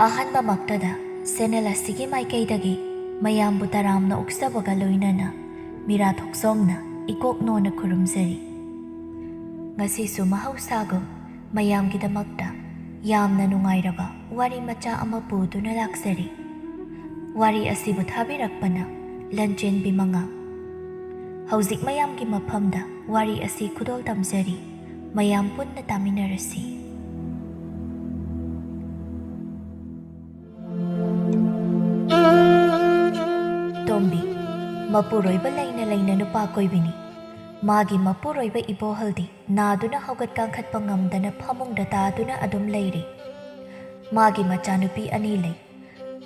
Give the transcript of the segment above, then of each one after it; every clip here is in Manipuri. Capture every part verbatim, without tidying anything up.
ꯑꯍꯥꯟꯕꯃꯛꯇꯗ ꯆꯦꯅꯦꯜ ꯑꯁꯤꯒꯤ ꯃꯥꯏꯀꯩꯗꯒꯤ ꯃꯌꯥꯝꯕꯨ ꯇꯔꯥꯝꯅ ꯑꯣꯛꯆꯕꯒ ꯂꯣꯏꯅꯅ ꯃꯤꯔꯥ ꯊꯣꯛꯆꯣꯝꯅ ꯏꯀꯣꯛ ꯅꯣꯟꯅ ꯈꯨꯔꯨꯝꯖꯔꯤ꯫ ꯉꯁꯤꯁꯨ ꯃꯍꯧꯁꯥꯒꯨꯝ ꯃꯌꯥꯝꯒꯤꯗꯃꯛꯇ ꯌꯥꯝꯅ ꯅꯨꯡꯉꯥꯏꯔꯕ ꯋꯥꯔꯤ ꯃꯆꯥ ꯑꯃ ꯄꯨꯗꯨꯅ ꯂꯥꯛꯆꯔꯤ꯫ ꯋꯥꯔꯤ ꯑꯁꯤꯕꯨ ꯊꯥꯕꯤꯔꯛꯄꯅ ꯂꯟꯆꯦꯟꯕꯤ ꯃꯉꯥ꯫ ꯍꯧꯖꯤꯛ ꯃꯌꯥꯝꯒꯤ ꯃꯐꯝꯗ ꯋꯥꯔꯤ ꯑꯁꯤ ꯈꯨꯗꯣꯜ ꯇꯝꯖꯔꯤ꯫ ꯃꯌꯥꯝ ꯄꯨꯟꯅ ꯇꯥꯃꯤꯟꯅꯔꯁꯤ꯫ ꯇꯣꯝꯕꯤ, ꯃꯄꯨꯔꯣꯏꯕ ꯂꯩꯅ ꯂꯩꯅ ꯅꯨꯄꯥ ꯀꯣꯏꯕꯤꯅꯤ꯫ ꯃꯥꯒꯤ ꯃꯄꯨꯔꯣꯏꯕ ꯏꯕꯣꯍꯜꯗꯤ ꯅꯥꯗꯨꯅ ꯍꯧꯒꯠ ꯀꯥꯡꯈꯠꯄ ꯉꯝꯗꯅ ꯐꯃꯨꯡꯗ ꯇꯥꯗꯨꯅ ꯑꯗꯨꯝ ꯂꯩꯔꯤ꯫ ꯃꯥꯒꯤ ꯃꯆꯥꯅꯨꯄꯤ ꯑꯅꯤ ꯂꯩ꯫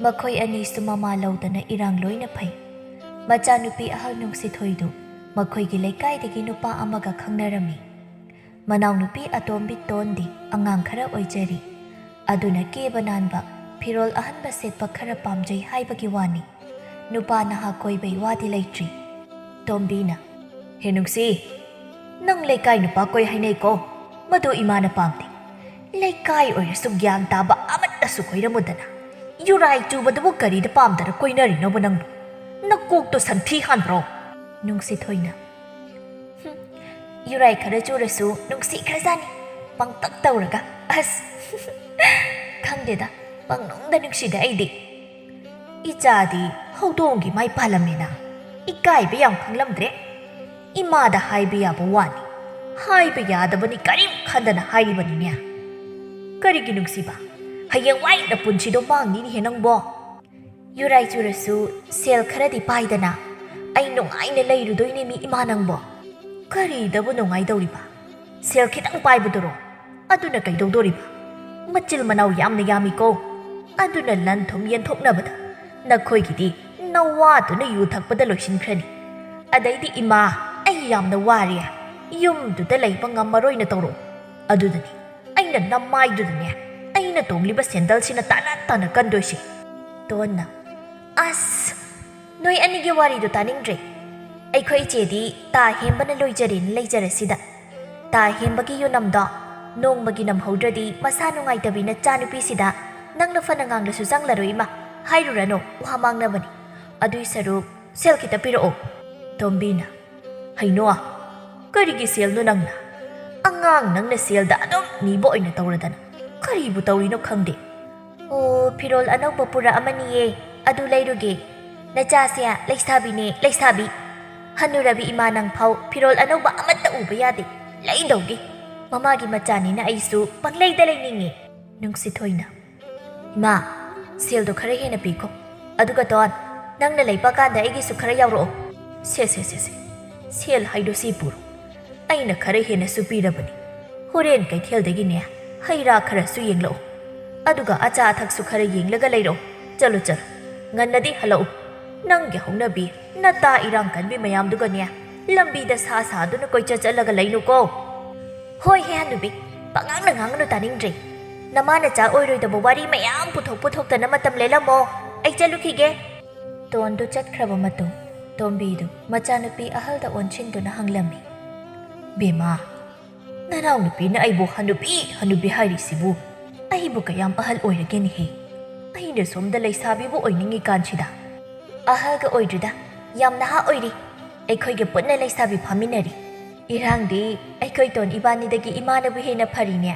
ꯃꯈꯣꯏ ꯑꯅꯤꯁꯨ ꯃꯃꯥ ꯂꯧꯗꯅ ꯏꯔꯥꯡ ꯂꯣꯏꯅ ꯐꯩ꯫ ꯃꯆꯥꯅꯨꯄꯤ ꯑꯍꯜ ꯅꯨꯡꯁꯤꯊꯣꯏꯗꯨ ꯃꯈꯣꯏꯒꯤ ꯂꯩꯀꯥꯏꯗꯒꯤ ꯅꯨꯄꯥ ꯑꯃꯒ ꯈꯪꯅꯔꯝꯃꯤ꯫ ꯃꯅꯥꯎꯅꯨꯄꯤ ꯑꯇꯣꯝꯕꯤ ꯇꯣꯟꯗꯤ ꯑꯉꯥꯡ ꯈꯔ ꯑꯣꯏꯖꯔꯤ꯫ ꯑꯗꯨꯅ ꯀꯦꯕ ꯅꯥꯟꯕ, ꯐꯤꯔꯣꯜ ꯑꯍꯟꯕ ꯁꯦꯠꯄ ꯈꯔ ꯄꯥꯝꯖꯩ ꯍꯥꯏꯕꯒꯤ ꯋꯥꯅꯤ꯫ ꯅꯨꯄꯥ ꯅꯍꯥ ꯀꯣꯏꯕꯩ ꯋꯥꯗꯤ ꯂꯩꯇ꯭ꯔꯤ꯫ ꯇꯣꯝꯕꯤꯅ, "ꯍꯦ ꯅꯨꯡꯁꯤ, ꯅꯪ ꯂꯩꯀꯥꯏ ꯅꯨꯄꯥ ꯀꯣꯏ ꯍꯥꯏꯅꯩꯀꯣ, ꯃꯗꯨ ꯏꯃꯥꯅ ꯄꯥꯝꯗꯦ꯫ ꯂꯩꯀꯥꯏ ꯑꯣꯏꯔꯁꯨ ꯒ꯭ꯌꯥꯟ ꯇꯥꯕ ꯑꯃꯠꯇꯁꯨ ꯀꯣꯏꯔꯝꯃꯨꯗꯅ꯫ ꯌꯨꯔꯥꯏ ꯆꯨꯕꯗꯨꯕꯨ ꯀꯔꯤꯗ ꯄꯥꯝꯗꯅ ꯀꯣꯏꯅꯔꯤꯅꯣꯕ ꯅꯪꯕꯨ? ꯅꯀꯣꯛꯇꯣ ꯁꯟꯊꯤ ꯍꯥꯟꯕ꯭ꯔꯣ?" ꯅꯨꯡꯁꯤꯊꯣꯏꯅ, "ꯍꯨꯝ, ꯌꯨꯔꯥꯏ ꯈꯔ ꯆꯨꯔꯁꯨ ꯅꯨꯡꯁꯤꯈ꯭ꯔꯖꯥꯠꯅꯤ, ꯄꯪꯇꯛ ꯇꯧꯔꯒ꯫ ꯑꯁ, ꯈꯪꯗꯦꯗ, ꯄꯪꯅꯨꯡꯗ ꯅꯨꯡꯁꯤꯗ ꯑꯩꯗꯤ꯫ ꯏꯆꯥꯗꯤ ꯍꯧꯗꯣꯡꯒꯤ ꯃꯥꯏ ꯄꯥꯜꯂꯝꯃꯦꯅ, ꯏꯀꯥꯏꯕ ꯌꯥꯝ ꯈꯪꯂꯝꯗ꯭ꯔꯦ꯫ ꯏꯃꯥꯗ ꯍꯥꯏꯕ ꯌꯥꯕ ꯋꯥꯅꯤ, ꯍꯥꯏꯕ ꯌꯥꯗꯕꯅꯤ ꯀꯔꯤꯝ ꯈꯟꯗꯅ ꯍꯥꯏꯔꯤꯕꯅꯤꯅꯦ꯫ ꯀꯔꯤꯒꯤ ꯅꯨꯡꯁꯤꯕ? ꯍꯌꯦꯡꯋꯥꯏ ꯅꯄꯨꯟꯁꯤꯗꯣ ꯃꯥꯡꯅꯤꯅꯦꯍꯦ ꯅꯪꯕꯣ꯫ ꯌꯨꯔꯥꯏ ꯆꯨꯔꯁꯨ ꯁꯦꯜ ꯈꯔꯗꯤ ꯄꯥꯏꯗꯅ, ꯑꯩ ꯅꯨꯡꯉꯥꯏꯅ ꯂꯩꯔꯨꯗꯣꯏꯅꯦ ꯃꯤ ꯏꯃꯥ ꯅꯪꯕꯣ꯫ ꯀꯔꯤꯗꯕꯨ ꯅꯨꯡꯉꯥꯏꯗꯧꯔꯤꯕ? ꯁꯦꯜ ꯈꯤꯇꯪ ꯄꯥꯏꯕꯗꯨꯔꯣ? ꯑꯗꯨꯅ ꯀꯩꯗꯧꯗꯣꯔꯤꯕ? ꯃꯆꯤꯜ ꯃꯅꯥꯎ ꯌꯥꯝꯅ ꯌꯥꯝꯃꯤꯀꯣ꯫ ꯑꯗꯨꯅ ꯂꯟ ꯊꯨꯝ ꯌꯦꯟꯊꯣꯛꯅꯕꯗ ꯅꯈꯣꯏꯒꯤꯗꯤ ꯅꯋꯥꯗꯨꯅ ꯌꯨ ꯊꯛꯄꯗ ꯂꯣꯏꯁꯤꯟꯈ꯭ꯔꯅꯤ꯫ ꯑꯗꯩꯗꯤ ꯏꯃꯥ, ꯑꯩ ꯌꯥꯝꯅ ꯋꯥꯔꯦ, ꯌꯨꯝꯗꯨꯗ ꯂꯩꯕ ꯉꯝꯃꯔꯣꯏꯅ ꯇꯧꯔꯛꯑꯣ꯫ ꯑꯗꯨꯗꯅꯤ ꯑꯩꯅ ꯅꯃꯥꯏꯗꯨꯗꯅꯦ ꯑꯩꯅ ꯇꯣꯡꯂꯤꯕ ꯁꯦꯟꯗꯜꯁꯤꯅ ꯇꯥꯅ ꯇꯥꯅ ꯀꯟꯗꯣꯏꯁꯦ꯫ ꯇꯣꯟꯅ, "ꯑꯁ, ꯅꯣꯏ ꯑꯅꯤꯒꯤ ꯋꯥꯔꯤꯗꯣ ꯇꯥꯅꯤꯡꯗ꯭ꯔꯦ꯫ ꯑꯩꯈꯣꯏ ꯏꯆꯦꯗꯤ ꯇꯥ ꯍꯦꯝꯕꯅ ꯂꯣꯏꯖꯔꯦꯅ ꯂꯩꯖꯔꯁꯤꯗ꯫ ꯇꯥ ꯍꯦꯝꯕꯒꯤ ꯌꯨꯅꯝꯗꯣ ꯅꯣꯡꯃꯒꯤ ꯅꯝꯍꯧꯗ꯭ꯔꯗꯤ ꯃꯁꯥ ꯅꯨꯡꯉꯥꯏꯇꯕꯤ ꯅꯆꯥꯅꯨꯄꯤꯁꯤꯗ ꯅꯪꯅ ꯐꯅ ꯉꯥꯡꯂꯁꯨ ꯆꯪꯂꯔꯣꯏ ꯏꯃꯥ꯫ ꯍꯥꯏꯔꯨꯔꯅꯨ, ꯋꯥ ꯃꯥꯡꯅꯕꯅꯤ꯫ ꯑꯗꯨꯏ ꯁꯔꯨꯛ ꯁꯦꯜ ꯈꯤꯇ ꯄꯤꯔꯛꯑꯣ꯫ ꯇꯣꯝꯕꯤꯅ, ꯍꯩꯅꯣ, ꯀꯔꯤꯒꯤ ꯁꯦꯜꯅꯣ ꯅꯪꯅ? ꯑꯉꯥꯡ ꯅꯪꯅ ꯁꯦꯜꯗ ꯑꯗꯨꯝ ꯅꯤꯕ ꯑꯣꯏꯅ ꯇꯧꯔꯗꯅ꯫ ꯀꯔꯤꯕꯨ ꯇꯧꯔꯤꯅꯣ ꯈꯪꯗꯦ꯫ ꯑꯣ, ꯐꯤꯔꯣꯜ ꯑꯅꯧꯕ ꯄꯨꯔꯛꯑꯃꯅꯤꯌꯦ, ꯑꯗꯨ ꯂꯩꯔꯨꯒꯦ꯫ ꯅꯆꯥꯁꯦ ꯂꯩꯁꯥꯕꯤꯅꯦ, ꯂꯩꯁꯥꯕꯤ꯫ ꯍꯟꯅꯨꯔꯕꯤ ꯏꯃꯥ ꯅꯪ ꯐꯥꯎ ꯐꯤꯔꯣꯜ ꯑꯅꯧꯕ ꯑꯃꯠꯇ ꯎꯕ ꯌꯥꯗꯦ꯫ ꯂꯩꯗꯧꯒꯤ꯫ ꯃꯃꯥꯒꯤ ꯃꯆꯥꯅꯤꯅ ꯑꯩꯁꯨ ꯄꯪꯂꯩꯗ ꯂꯩꯅꯤꯡꯉꯤ꯫ ꯅꯨꯡꯁꯤꯊꯣꯏꯅ, ꯏꯃꯥ, ꯁꯦꯜꯗꯣ ꯈꯔ ꯍꯦꯟꯅ ꯄꯤꯈꯣ꯫ ꯑꯗꯨꯒ ꯇꯣꯟ, ꯅꯪꯅ ꯂꯩꯕ ꯀꯥꯟꯗ ꯑꯩꯒꯤꯁꯨ ꯈꯔ ꯌꯥꯎꯔꯛꯑꯣ꯫ ꯁꯦ, ꯁꯦ, ꯁꯦ, ꯁꯦ꯫ ꯁꯦꯜ ꯍꯥꯏꯗꯣ ꯁꯤ ꯄꯨꯔꯣ꯫ ꯑꯩꯅ ꯈꯔ ꯍꯦꯟꯅꯁꯨ ꯄꯤꯔꯕꯅꯤ꯫ ꯍꯣꯔꯦꯟ ꯀꯩꯊꯦꯜꯗꯒꯤꯅꯦ ꯍꯩ ꯔꯥ ꯈꯔꯁꯨ ꯌꯦꯡꯂꯛꯎ꯫ ꯑꯗꯨꯒ ꯑꯆꯥ ꯑꯊꯛꯁꯨ ꯈꯔ ꯌꯦꯡꯂꯒ ꯂꯩꯔꯛꯎ꯫ ꯆꯠꯂꯨ, ꯆꯠꯂꯨ꯫ ꯉꯟꯅꯗꯤ ꯍꯜꯂꯛꯎ꯫ ꯅꯪꯒꯤ ꯍꯧꯅꯕꯤ ꯅꯇꯥ ꯏꯔꯥꯡ ꯀꯟꯕꯤ ꯃꯌꯥꯝꯗꯨꯒꯅꯦ ꯂꯝꯕꯤꯗ ꯁꯥ ꯁꯥꯗꯨꯅ ꯀꯣꯏꯆꯠ ꯆꯠꯂꯒ ꯂꯩꯅꯨꯀꯣ꯫ ꯍꯣꯏ ꯍꯦ ꯍꯅꯨꯕꯤ, ꯄꯉꯥꯡꯅ ꯉꯥꯡꯒꯅꯨ, ꯇꯥꯅꯤꯡꯗ꯭ꯔꯦ꯫ ꯅꯃꯥ ꯅꯆꯥ ꯑꯣꯏꯔꯣꯏꯗꯕ ꯋꯥꯔꯤ ꯃꯌꯥꯝ ꯄꯨꯊꯣꯛ ꯄꯨꯊꯣꯛꯇꯅ ꯃꯇꯝ ꯂꯦꯜꯂꯝꯃꯣ꯫ ꯑꯩ ꯆꯠꯂꯨꯈꯤꯒꯦ꯫ ꯇꯣꯟꯗꯨ ꯆꯠꯈ꯭ꯔꯕ ꯃꯇꯨꯡ ꯇꯣꯝꯕꯤꯗꯨ ꯃꯆꯥꯅꯨꯄꯤ ꯑꯍꯜꯗ ꯑꯣꯟꯁꯤꯟꯗꯨꯅ ꯍꯪꯂꯝꯃꯤ, ꯕꯦꯝꯃ, ꯅꯅꯥꯎꯅꯨꯄꯤꯅ ꯑꯩꯕꯨ ꯍꯅꯨꯕꯤ ꯍꯅꯨꯕꯤ ꯍꯥꯏꯔꯤꯁꯤꯕꯨ? ꯑꯩꯕꯨ ꯀꯌꯥꯝ ꯑꯍꯜ ꯑꯣꯏꯔꯒꯦꯅꯦꯍꯦ? ꯑꯩꯅ ꯁꯣꯝꯗ ꯂꯩꯁꯥꯕꯤꯕꯨ ꯑꯣꯏꯅꯤꯡꯉꯤ ꯀꯥꯟꯁꯤꯗ꯫ ꯑꯍꯜꯒ ꯑꯣꯏꯗ꯭ꯔꯤꯗ, ꯌꯥꯝ ꯅꯍꯥ ꯑꯣꯏꯔꯤ꯫ ꯑꯩꯈꯣꯏꯒ ꯄꯨꯟꯅ ꯂꯩꯁꯥꯕꯤ ꯐꯥꯃꯤꯟꯅꯔꯤ꯫ ꯏꯔꯥꯡꯗꯤ ꯑꯩꯈꯣꯏ ꯇꯣꯟ ꯏꯕꯥꯅꯤꯗꯒꯤ ꯏꯃꯥꯅꯕꯨ ꯍꯦꯟꯅ ꯐꯔꯤꯅꯦ꯫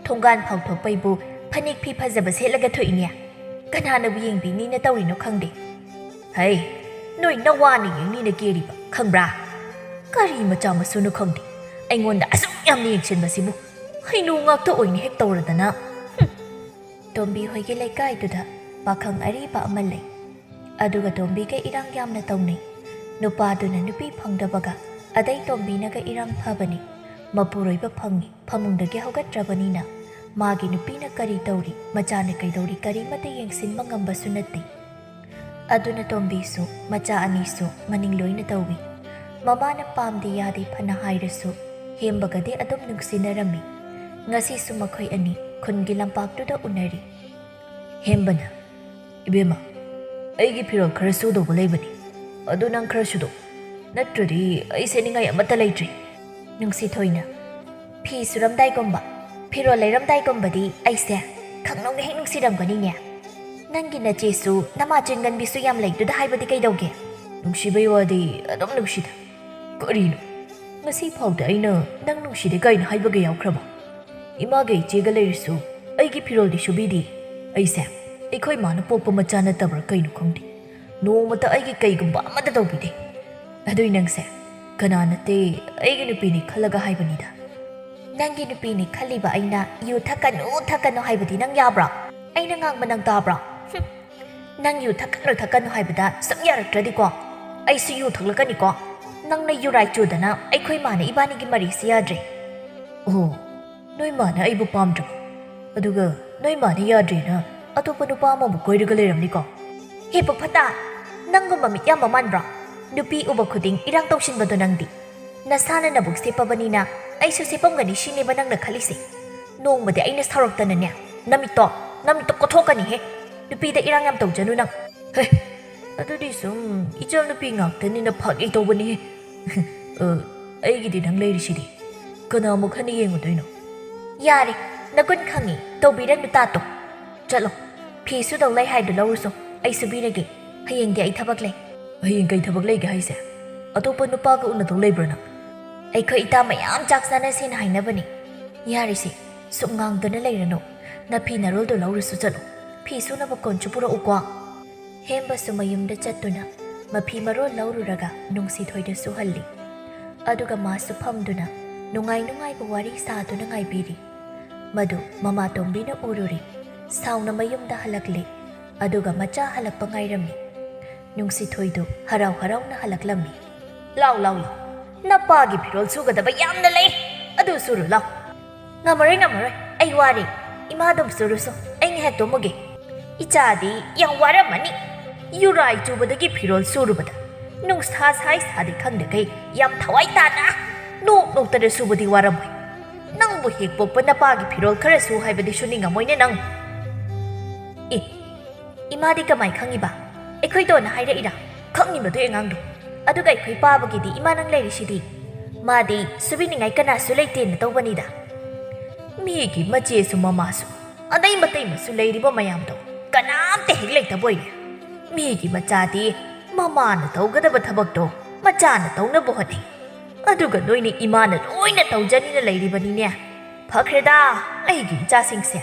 ꯊꯣꯡꯒꯥꯟ ꯐꯥꯎ ꯊꯣꯛꯄꯩꯕꯨ ꯐꯅꯦꯛ ꯐꯤ ꯐꯖꯕ ꯁꯦꯠꯂꯒ ꯊꯣꯛꯏꯅꯦ꯫ ꯀꯅꯥꯅꯕꯨ ꯌꯦꯡꯕꯤꯅꯤꯅ ꯇꯧꯔꯤꯅꯣ ꯈꯪꯗꯦ꯫ ꯍꯩ, ꯅꯣꯏ ꯅꯋꯥꯅ ꯌꯦꯡꯅꯤꯅ ꯀꯦꯔꯤꯕ, ꯈꯪꯕ꯭ꯔꯥ? ꯀꯔꯤ ꯃꯆꯥ ꯃꯁꯨꯅꯣ ꯈꯪꯗꯦ, ꯑꯩꯉꯣꯟꯗ ꯑꯁꯨꯛ ꯌꯥꯝꯅ ꯌꯦꯡꯁꯤꯟꯕꯁꯤꯕꯨ꯫ ꯍꯩꯅꯨ ꯉꯥꯛꯇ ꯑꯣꯏꯅ ꯍꯦꯛ ꯇꯧꯔꯗꯅ꯫ ꯍꯨꯝ꯫ ꯇꯣꯝꯕꯤ ꯍꯣꯏꯒꯤ ꯂꯩꯀꯥꯏꯗꯨꯗ ꯄꯥꯈꯪ ꯑꯔꯤꯕ ꯑꯃ ꯂꯩ꯫ ꯑꯗꯨꯒ ꯇꯣꯝꯕꯤꯒ ꯏꯔꯥꯡ ꯌꯥꯝꯅ ꯇꯧꯅꯩ꯫ ꯅꯨꯄꯥꯗꯨꯅ ꯅꯨꯄꯤ ꯐꯪꯗꯕꯒ ꯑꯗꯩ ꯇꯣꯝꯕꯤꯅꯒ ꯏꯔꯥꯡ ꯐꯕꯅꯤ꯫ ꯃꯄꯨꯔꯣꯏꯕ ꯐꯪꯉꯤ, ꯐꯃꯨꯡꯗꯒꯤ ꯍꯧꯒꯠꯇ꯭ꯔꯕꯅꯤꯅ ꯃꯥꯒꯤ ꯅꯨꯄꯤꯅ ꯀꯔꯤ ꯇꯧꯔꯤ, ꯃꯆꯥꯅ ꯀꯩꯗꯧꯔꯤ, ꯀꯔꯤꯃꯠꯇ ꯌꯦꯡꯁꯤꯟꯕ ꯉꯝꯕꯁꯨ ꯅꯠꯇꯦ꯫ ꯑꯗꯨꯅ ꯇꯣꯝꯕꯤꯁꯨ ꯃꯆꯥ ꯑꯅꯤꯁꯨ ꯃꯅꯤꯡ ꯂꯣꯏꯅ ꯇꯧꯏ꯫ ꯃꯃꯥꯅ ꯄꯥꯝꯗꯦ ꯌꯥꯗꯦ ꯐꯅ ꯍꯥꯏꯔꯁꯨ ꯍꯦꯝꯕꯒꯗꯤ ꯑꯗꯨꯝ ꯅꯨꯡꯁꯤꯅꯔꯝꯃꯤ꯫ ꯉꯁꯤꯁꯨ ꯃꯈꯣꯏ ꯑꯅꯤ ꯈꯨꯟꯒꯤ ꯂꯝꯄꯥꯛꯇꯨꯗ ꯎꯅꯔꯤ꯫ ꯍꯦꯝꯕꯅ, "ꯏꯕꯦꯝꯃ, ꯑꯩꯒꯤ ꯐꯤꯔꯣꯜ ꯈꯔ ꯁꯨꯗꯧꯕ ꯂꯩꯕꯅꯤ, ꯑꯗꯨ ꯅꯪ ꯈꯔ ꯁꯨꯗꯣꯛ, ꯅꯠꯇ꯭ꯔꯗꯤ ꯑꯩ ꯁꯦꯠꯅꯤꯡꯉꯥꯏ ꯑꯃꯠꯇ ꯂꯩꯇ꯭ꯔꯦ꯫" ꯅꯨꯡꯁꯤꯊꯣꯏꯅ, "ꯐꯤ ꯁꯨꯔꯝꯗꯥꯏꯒꯨꯝꯕ, ꯐꯤꯔꯣꯜ ꯂꯩꯔꯝꯗꯥꯏꯒꯨꯝꯕꯗꯤ ꯑꯩꯁꯦ ꯈꯪꯅꯧꯅ ꯍꯦꯛ ꯅꯨꯡꯁꯤꯔꯝꯒꯅꯤꯅꯦ꯫ ꯅꯪꯒꯤ ꯅꯆꯦꯁꯨ ꯅꯃꯥ ꯆꯤꯟꯒꯟꯕꯤꯁꯨ ꯌꯥꯝ ꯂꯩꯗꯨꯗ ꯍꯥꯏꯕꯗꯤ ꯀꯩꯗꯧꯒꯦ? ꯅꯨꯡꯁꯤꯕꯩ ꯋꯥꯗꯤ ꯑꯗꯨꯝ ꯅꯨꯡꯁꯤꯗ꯫ ꯀꯔꯤꯅꯣ? ꯉꯁꯤ ꯐꯥꯎꯗ ꯑꯩꯅ ꯅꯪ ꯅꯨꯡꯁꯤꯗꯦ ꯀꯥꯏꯅ ꯍꯥꯏꯕꯒ ꯌꯥꯎꯈ꯭ꯔꯕ? ꯏꯃꯥꯒ ꯏꯆꯦꯒ ꯂꯩꯔꯁꯨ ꯑꯩꯒꯤ ꯐꯤꯔꯣꯜꯗꯤ ꯁꯨꯕꯤꯗꯦ꯫ ꯑꯩꯁꯦ ꯑꯩꯈꯣꯏ ꯃꯥꯅ ꯄꯣꯛꯄ ꯃꯆꯥ ꯅꯠꯇꯕ꯭ꯔꯥ ꯀꯩꯅꯣ ꯈꯪꯗꯦ꯫ ꯅꯣꯡꯃꯇ ꯑꯩꯒꯤ ꯀꯩꯒꯨꯝꯕ ꯑꯃꯠꯇ ꯇꯧꯕꯤꯗꯦ꯫ ꯑꯗꯨꯏ ꯅꯪꯁꯦ ꯀꯅꯥ ꯅꯠꯇꯦ, ꯑꯩꯒꯤ ꯅꯨꯄꯤꯅꯤ ꯈꯜꯂꯒ ꯍꯥꯏꯕꯅꯤꯗ꯫ ꯅꯪꯒꯤ ꯅꯨꯄꯤꯅꯤ ꯈꯜꯂꯤꯕ ꯑꯩꯅ ꯌꯨ ꯊꯛꯀꯅꯨ, ꯊꯛꯀꯅꯨ ꯍꯥꯏꯕꯗꯤ ꯅꯪ ꯌꯥꯕ꯭ꯔꯣ? ꯑꯩꯅ ꯉꯥꯡꯕ ꯅꯪ ꯇꯥꯕ꯭ꯔꯣ? ꯍꯨꯝ꯫ ꯅꯪ ꯌꯨ ꯊꯛꯀꯅꯨ, ꯊꯛꯀꯅꯨ ꯍꯥꯏꯕꯗ ꯁꯨꯝ ꯌꯥꯔꯛꯇ꯭ꯔꯗꯤꯀꯣ, ꯑꯩꯁꯨ ꯌꯨ ꯊꯛꯂꯛꯀꯅꯤꯀꯣ꯫ ꯅꯪꯅ ꯌꯨꯔꯥꯏ ꯆꯨꯗꯅ ꯑꯩꯈꯣꯏ ꯃꯥꯅ ꯏꯕꯥꯅꯤꯒꯤ ꯃꯔꯤꯁꯤ ꯌꯥꯗ꯭ꯔꯦ꯫ ꯑꯣ, ꯅꯣꯏ ꯃꯥꯅ ꯑꯩꯕꯨ ꯄꯥꯝꯗ꯭ꯔꯕ? ꯑꯗꯨꯒ ꯅꯣꯏ ꯃꯥꯅ ꯌꯥꯗ꯭ꯔꯦꯅ ꯑꯇꯣꯞꯄ ꯅꯨꯄꯥ ꯑꯃꯕꯨ ꯀꯣꯏꯔꯒ ꯂꯩꯔꯝꯅꯤꯀꯣ? ꯍꯦ ꯄꯨꯐꯇꯥ, ꯅꯪꯒꯨꯝꯕ ꯃꯤꯠ ꯌꯥꯝꯕ ꯃꯥꯟꯕ꯭ꯔꯣ? ꯅꯨꯄꯤ ꯎꯕ ꯈꯨꯗꯤꯡ ꯏꯔꯥꯡ ꯇꯧꯁꯤꯟꯕꯗꯣ ꯅꯪꯗꯤ꯫ ꯅꯁꯥꯅ ꯅꯕꯨꯛ ꯁꯦꯞꯄꯕꯅꯤꯅ ꯑꯩꯁꯨ ꯁꯦꯞꯄꯝꯒꯅꯤ ꯁꯤꯅꯦꯕ ꯅꯪꯅ ꯈꯜꯂꯤꯁꯦ? ꯅꯣꯡꯃꯗꯤ ꯑꯩꯅ ꯁꯥꯎꯔꯛꯇꯅꯅꯦ, ꯅꯃꯤꯠꯇꯣ, ꯅꯃꯤꯠꯇꯣ ꯀꯣꯊꯣꯛꯀꯅꯤꯍꯦ꯫ ꯅꯨꯄꯤꯗ ꯏꯔꯥꯡ ꯌꯥꯝ ꯇꯧꯖꯅꯨ ꯅꯪ꯫ ꯍꯦ, ꯑꯗꯨꯗꯤ ꯁꯨꯝ ꯏꯆꯜ ꯅꯨꯄꯤ ꯉꯥꯛꯇꯅꯤꯅ ꯐꯥꯒꯤ ꯇꯧꯕꯅꯤꯍꯦ꯫ ꯑ, ꯑꯩꯒꯤꯗꯤ ꯅꯪ ꯂꯩꯔꯤꯁꯤꯗꯤ꯫ ꯀꯅꯥꯃꯨꯛ ꯍꯟꯅ ꯌꯦꯡꯉꯨꯗꯣꯏꯅꯣ? ꯌꯥꯔꯦ, ꯅꯒꯨꯟ ꯈꯪꯉꯤ, ꯇꯧꯕꯤꯔꯅꯨ ꯇꯥꯇꯣ꯫ ꯆꯠꯂꯣ, ꯐꯤ ꯁꯨꯗꯧ ꯂꯩ ꯍꯥꯏꯗꯨ ꯂꯧꯔꯨꯁꯣ, ꯑꯩ ꯁꯨꯕꯤꯔꯒꯦ꯫ ꯍꯌꯦꯡꯗꯤ ꯑꯩ ꯊꯕꯛ ꯂꯩ꯫ ꯍꯌꯦꯡ ꯀꯩ ꯊꯕꯛ ꯂꯩꯒꯦ ꯍꯥꯏꯁꯦ? ꯑꯇꯣꯞꯄ ꯅꯨꯄꯥꯒ ꯎꯅꯗꯧ ꯂꯩꯕ꯭ꯔꯣ ꯅꯪ? ꯑꯩꯈꯣꯏ ꯏꯇꯥ ꯃꯌꯥꯝ ꯆꯥꯛ ꯆꯥꯅꯁꯦꯅ ꯍꯥꯏꯅꯕꯅꯤ꯫ ꯌꯥꯔꯦꯁꯦ, ꯁꯨꯝ ꯉꯥꯡꯗꯨꯅ ꯂꯩꯔꯅꯨ꯫ ꯅꯐꯤ ꯅꯔꯣꯜꯗꯣ ꯂꯧꯔꯨꯁꯨ ꯆꯠꯂꯣ꯫ ꯐꯤ ꯁꯨꯅꯕ ꯀꯣꯟꯁꯨ ꯄꯨꯔꯛꯎꯀꯣ꯫ ꯍꯦꯝꯕꯁꯨ ꯃꯌꯨꯝꯗ ꯆꯠꯇꯨꯅ ꯃꯐꯤ ꯃꯔꯣꯜ ꯂꯧꯔꯨꯔꯒ ꯅꯨꯡꯁꯤꯊꯣꯏꯗ ꯁꯨꯍꯜꯂꯤ꯫ ꯑꯗꯨꯒ ꯃꯥꯁꯨ ꯐꯝꯗꯨꯅ ꯅꯨꯡꯉꯥꯏ ꯅꯨꯡꯉꯥꯏꯕ ꯋꯥꯔꯤ ꯁꯥꯗꯨꯅ ꯉꯥꯏꯕꯤꯔꯤ꯫ ꯃꯗꯨ ꯃꯃꯥꯇꯣꯝꯕꯤꯅ ꯎꯔꯨꯔꯤ꯫ ꯁꯥꯎꯅ ꯃꯌꯨꯝꯗ ꯍꯜꯂꯛꯂꯦ꯫ ꯑꯗꯨꯒ ꯃꯆꯥ ꯍꯜꯂꯛꯄ ꯉꯥꯏꯔꯝꯃꯤ꯫ ꯅꯨꯡꯁꯤꯊꯣꯏꯗꯨ ꯍꯔꯥꯎ ꯍꯔꯥꯎꯅ ꯍꯜꯂꯛꯂꯝꯃꯤ꯫ ꯂꯥꯎ, ꯂꯥꯎ, ꯂꯥꯎ꯫ ꯅꯄꯥꯒꯤ ꯐꯤꯔꯣꯜ ꯁꯨꯒꯗꯕ ꯌꯥꯝꯅ ꯂꯩ꯫ ꯑꯗꯨ ꯁꯨꯔꯨ ꯂꯥꯎ꯫ ꯉꯝꯃꯔꯣꯏ, ꯉꯝꯃꯔꯣꯏ꯫ ꯑꯩ ꯋꯥꯔꯦ꯫ ꯏꯃꯥꯗꯨꯝ ꯁꯨꯔꯨꯁꯨ꯫ ꯑꯩ ꯉꯥꯏꯍꯥꯛ ꯇꯨꯝꯃꯨꯒꯦ꯫ ꯏꯆꯥꯗꯤ ꯌꯥꯝ ꯋꯥꯔꯝꯃꯅꯤ꯫ ꯌꯨꯔꯥꯏ ꯆꯨꯕꯗꯒꯤ ꯐꯤꯔꯣꯜ ꯁꯨꯔꯨꯕꯗ ꯅꯨꯡꯁꯥ ꯁꯥꯏ ꯁꯥꯗꯦ ꯈꯪꯗꯈꯩ ꯌꯥꯝ ꯊꯋꯥꯏ ꯇꯥꯅ ꯅꯣꯛ ꯅꯣꯛꯇꯅ ꯁꯨꯕꯗꯤ ꯋꯥꯔꯝꯃꯣꯏ꯫ ꯅꯪꯕꯨ ꯍꯦꯛ ꯄꯣꯛꯄ ꯅꯄꯥꯒꯤ ꯐꯤꯔꯣꯜ ꯈꯔ ꯁꯨ ꯍꯥꯏꯕꯗꯤ ꯁꯨꯅꯤꯡꯉꯝꯃꯣꯏꯅꯦ ꯅꯪ꯫ ꯑꯦ, ꯏꯃꯥꯗꯤ ꯀꯃꯥꯏ ꯈꯪꯉꯤꯕ? ꯑꯩꯈꯣꯏ ꯇꯣꯟꯅ ꯍꯥꯏꯔꯛꯏꯔꯥ? ꯈꯪꯉꯤ ꯃꯗꯨꯏ ꯑꯉꯥꯡꯗꯣ꯫ ꯑꯗꯨꯒ ꯑꯩꯈꯣꯏ ꯄꯥꯕꯒꯤꯗꯤ ꯏꯃꯥ ꯅꯪ ꯂꯩꯔꯤꯁꯤꯗꯤ꯫ ꯃꯥꯗꯤ ꯁꯨꯕꯤꯅꯤꯡꯉꯥꯏ ꯀꯅꯥꯁꯨ ꯂꯩꯇꯦꯅ ꯇꯧꯕꯅꯤꯗ꯫ ꯃꯤꯒꯤ ꯃꯆꯦꯁꯨ ꯃꯃꯥꯁꯨ ꯑꯗꯩ ꯃꯇꯩ ꯃꯁꯨ ꯂꯩꯔꯤꯕ ꯃꯌꯥꯝꯗꯣ ꯀꯅꯥꯝꯇ ꯍꯦꯛ ꯂꯩꯇꯕ ꯑꯣꯏꯔꯦ꯫ ꯃꯤꯒꯤ ꯃꯆꯥꯗꯤ ꯃꯃꯥꯅ ꯇꯧꯒꯗꯕ ꯊꯕꯛꯇꯣ ꯃꯆꯥꯅ ꯇꯧꯅꯕ ꯍꯣꯠꯅꯩ꯫ ꯑꯗꯨꯒ ꯅꯣꯏꯅ ꯏꯃꯥꯅ ꯂꯣꯏꯅ ꯇꯧꯖꯅꯤꯅ ꯂꯩꯔꯤꯕꯅꯤꯅꯦ꯫ ꯐꯈ꯭ꯔꯦꯗ, ꯑꯩꯒꯤ ꯏꯆꯥꯁꯤꯡꯁꯦ꯫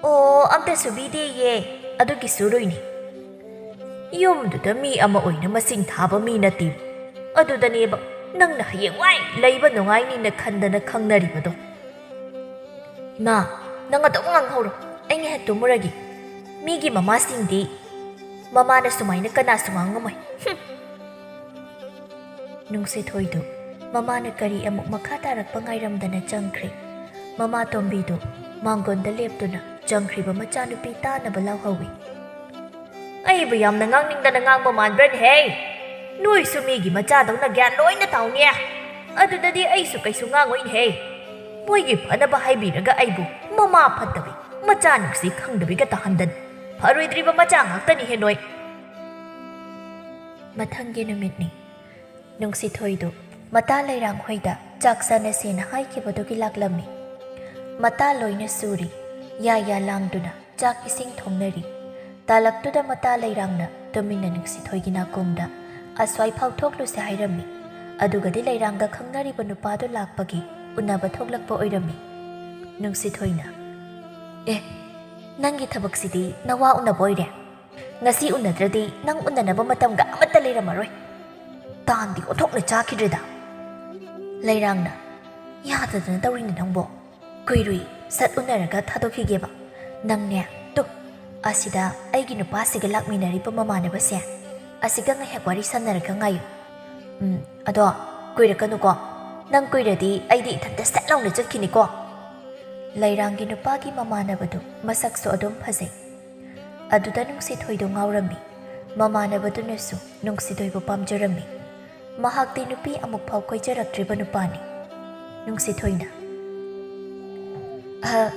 ꯑꯣ, ꯑꯝꯇ ꯁꯨꯕꯤꯗꯦꯌꯦ, ꯑꯗꯨꯒꯤ ꯁꯨꯔꯨꯏꯅꯤ꯫ ꯌꯨꯝꯗꯨꯗ ꯃꯤ ꯑꯃ ꯑꯣꯏꯅ ꯃꯁꯤꯡ ꯊꯥꯕ ꯃꯤ ꯅꯠꯇꯦ꯫ ꯑꯗꯨꯗꯅꯦꯕ ꯅꯪꯅ ꯍꯌꯦꯡꯋꯥꯏ ꯂꯩꯕ ꯅꯨꯡꯉꯥꯏꯅꯤꯅ ꯈꯟꯗꯅ ꯈꯪꯅꯔꯤꯕꯗꯣ꯫ ꯏꯃꯥ, ꯅꯪ ꯑꯗꯨꯝ ꯉꯥꯡꯍꯧꯔꯣ, ꯑꯩ ꯉꯥꯏꯍꯥꯛ ꯇꯨꯝꯃꯨꯔꯒꯦ꯫ ꯃꯤꯒꯤ ꯃꯃꯥꯁꯤꯡꯗꯤ ꯃꯃꯥꯅ ꯁꯨꯃꯥꯏꯅ ꯀꯅꯥꯁꯨ ꯉꯥꯡꯉꯝꯃꯣꯏ꯫ ꯍꯨꯝ꯫ ꯅꯨꯡꯁꯤꯊꯣꯏꯗꯨ ꯃꯃꯥꯅ ꯀꯔꯤ ꯑꯃꯨꯛ ꯃꯈꯥ ꯇꯥꯔꯛꯄ ꯉꯥꯏꯔꯝꯗꯅ ꯆꯪꯈ꯭ꯔꯦ꯫ ꯃꯃꯥ ꯇꯣꯝꯕꯤꯗꯨ ꯃꯥꯡꯒꯣꯟꯗ ꯂꯦꯞꯇꯨꯅ ꯆꯪꯈ꯭ꯔꯤꯕ ꯃꯆꯥꯅꯨꯄꯤ ꯇꯥꯅꯕ ꯂꯥꯎꯍꯧꯏ꯫ ꯑꯩꯕꯨ ꯌꯥꯝꯅ ꯉꯥꯡꯅꯤꯡꯗꯅ ꯉꯥꯡꯕ ꯃꯥꯟꯕ꯭ꯔꯅꯦꯍꯦ? ꯅꯣꯏꯁꯨ ꯃꯤꯒꯤ ꯃꯆꯥꯗꯧꯅ ꯒ꯭ꯌꯥꯟ ꯂꯣꯏꯅ ꯇꯥꯎꯅꯦ꯫ ꯑꯗꯨꯗꯗꯤ ꯑꯩꯁꯨ ꯀꯩꯁꯨ ꯉꯥꯡꯉꯣꯏꯅꯦꯍꯦ꯫ ꯃꯣꯏꯒꯤ ꯐꯅꯕ ꯍꯥꯏꯕꯤꯔꯒ ꯑꯩꯕꯨ ꯃꯃꯥ ꯐꯠꯇꯕꯤ, ꯃꯆꯥ ꯅꯨꯡꯁꯤ ꯈꯪꯗꯕꯤꯒ ꯇꯥꯍꯟꯗꯅ꯫ ꯐꯔꯣꯏꯗ꯭ꯔꯤꯕ ꯃꯆꯥ ꯉꯥꯛꯇꯅꯤꯍꯦ ꯅꯣꯏ꯫ ꯃꯊꯪꯒꯤ ꯅꯨꯃꯤꯠꯅꯤ꯫ ꯅꯨꯡꯁꯤꯊꯣꯏꯗꯨ ꯃꯇꯥ ꯂꯩꯔꯥꯡ ꯍꯣꯏꯗ ꯆꯥꯛ ꯆꯥꯅꯁꯦꯅ ꯍꯥꯏꯈꯤꯕꯗꯨꯒꯤ ꯂꯥꯛꯂꯝꯃꯤ꯫ ꯃꯇꯥ ꯂꯣꯏꯅ ꯁꯨꯔꯤ, ꯌꯥ ꯌꯥ ꯂꯥꯡꯗꯨꯅ ꯆꯥꯛ ꯏꯁꯤꯡ ꯊꯣꯡꯅꯔꯤ꯫ ꯇꯥꯂꯛꯇꯨꯗ ꯃꯇꯥ ꯂꯩꯔꯥꯡꯅ ꯇꯨꯃꯤꯟꯅ ꯅꯨꯡꯁꯤꯊꯣꯏꯒꯤ ꯅꯥꯀꯣꯡꯗ, "ꯑꯁ꯭ꯋꯥꯏ ꯐꯥꯎ ꯊꯣꯛꯂꯨꯁꯦ" ꯍꯥꯏꯔꯝꯃꯤ꯫ ꯑꯗꯨꯒꯗꯤ ꯂꯩꯔꯥꯡꯒ ꯈꯪꯅꯔꯤꯕ ꯅꯨꯄꯥꯗꯨ ꯂꯥꯛꯄꯒꯤ ꯎꯅꯕ ꯊꯣꯛꯂꯛꯄ ꯑꯣꯏꯔꯝꯃꯤ꯫ ꯅꯨꯡꯁꯤꯊꯣꯏꯅ, "ꯑꯦ, ꯅꯪꯒꯤ ꯊꯕꯛꯁꯤꯗꯤ ꯅꯋꯥ ꯎꯅꯕ ꯑꯣꯏꯔꯦ꯫ ꯉꯁꯤ ꯎꯅꯗ꯭ꯔꯗꯤ ꯅꯪ ꯎꯅꯅꯕ ꯃꯇꯝꯒ ꯑꯃꯠꯇ ꯂꯩꯔꯝꯃꯔꯣꯏ꯫ ꯇꯥꯟꯗꯤ ꯑꯣꯟꯊꯣꯛꯅ ꯆꯥꯈꯤꯗ꯭ꯔꯦꯗ꯫" ꯂꯩꯔꯥꯡꯅ, "ꯌꯥꯗꯗꯅ ꯇꯧꯔꯤꯅꯦ ꯅꯪꯕꯣ꯫ ꯀꯨꯏꯔꯨꯏ, ꯁꯠ ꯎꯅꯔꯒ ꯊꯥꯗꯣꯛꯈꯤꯒꯦꯕ꯫ ꯅꯪꯅꯦ, ꯇꯨ, ꯑꯁꯤꯗ ꯑꯩꯒꯤ ꯅꯨꯄꯥꯁꯤꯒ ꯂꯥꯛꯃꯤꯟꯅꯔꯤꯕ ꯃꯃꯥꯟꯅꯕꯁꯦ, ꯑꯁꯤꯒ ꯉꯥꯏꯍꯥꯛ ꯋꯥꯔꯤ ꯁꯥꯟꯅꯔꯒ ꯉꯥꯏꯌꯨ꯫ ꯎꯝ, ꯑꯗꯣ ꯀꯨꯏꯔꯛꯀꯅꯨꯀꯣ꯫ ꯅꯪ ꯀꯨꯏꯔꯗꯤ ꯑꯩꯗꯤ ꯏꯊꯟꯇ ꯁꯠ ꯂꯥꯎꯅ ꯆꯠꯈꯤꯅꯤꯀꯣ꯫" ꯂꯩꯔꯥꯡꯒꯤ ꯅꯨꯄꯥꯒꯤ ꯃꯃꯥꯟꯅꯕꯗꯨ ꯃꯁꯛꯁꯨ ꯑꯗꯨꯝ ꯐꯖꯩ꯫ ꯑꯗꯨꯗ ꯅꯨꯡꯁꯤꯊꯣꯏꯗꯨ ꯉꯥꯎꯔꯝꯃꯤ꯫ ꯃꯃꯥꯟꯅꯕꯗꯨꯅꯁꯨ ꯅꯨꯡꯁꯤꯊꯣꯏꯕꯨ ꯄꯥꯝꯖꯔꯝꯃꯤ꯫ ꯃꯍꯥꯛꯇꯤ ꯅꯨꯄꯤ ꯑꯃꯨꯛ ꯐꯥꯎ ꯀꯣꯏꯖꯔꯛꯇ꯭ꯔꯤꯕ ꯅꯨꯄꯥꯅꯤ꯫ ꯅꯨꯡꯁꯤꯊꯣꯏꯅ, "ꯑ,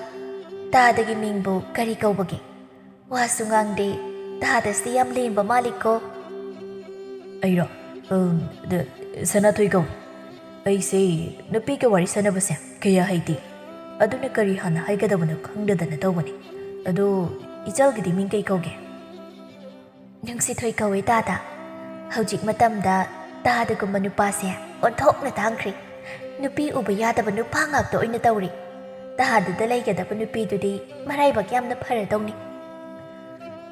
ꯇꯥꯗꯒꯤ ꯃꯤꯡꯕꯨ ꯀꯔꯤ ꯀꯧꯕꯒꯦ? ꯋꯥꯁꯨ ꯉꯥꯡꯗꯦ, ꯇꯥꯗꯁꯤ ꯌꯥꯝ ꯂꯦꯝꯕ ꯃꯥꯜꯂꯤꯀꯣ꯫" "ꯑꯩꯔꯣ? ꯎꯝ, ꯗ-, ꯁꯅꯥꯊꯣꯏ ꯀꯧ꯫ ꯑꯩꯁꯦ ꯅꯨꯄꯤꯒ ꯋꯥꯔꯤ ꯁꯥꯟꯅꯕꯁꯦ ꯀꯌꯥ ꯍꯩꯇꯦ꯫ ꯑꯗꯨꯅ ꯀꯔꯤ ꯍꯥꯟꯅ ꯍꯥꯏꯒꯗꯕꯅꯣ ꯈꯪꯗꯗꯅ ꯇꯧꯕꯅꯤ꯫ ꯑꯗꯨ ꯏꯆꯜꯒꯤꯗꯤ ꯃꯤꯡ ꯀꯩ ꯀꯧꯒꯦ? ꯅꯨꯡꯁꯤꯊꯣꯏ ꯀꯧꯏ ꯇꯥꯗ꯫ ꯍꯧꯖꯤꯛ ꯃꯇꯝꯗ ꯇꯥꯗꯒꯨꯝꯕ ꯅꯨꯄꯥꯁꯦ ꯑꯣꯟꯊꯣꯛꯅ ꯇꯥꯡꯈ꯭ꯔꯦ꯫ ꯅꯨꯄꯤ ꯎꯕ ꯌꯥꯗꯕ ꯅꯨꯄꯥ ꯉꯥꯛꯇ ꯑꯣꯏꯅ ꯇꯧꯔꯤ꯫ ꯇꯥꯗꯗ ꯂꯩꯒꯗꯕ ꯅꯨꯄꯤꯗꯨꯗꯤ ꯃꯔꯥꯏꯕꯛ ꯌꯥꯝꯅ ꯐꯔꯗꯧꯅꯤ꯫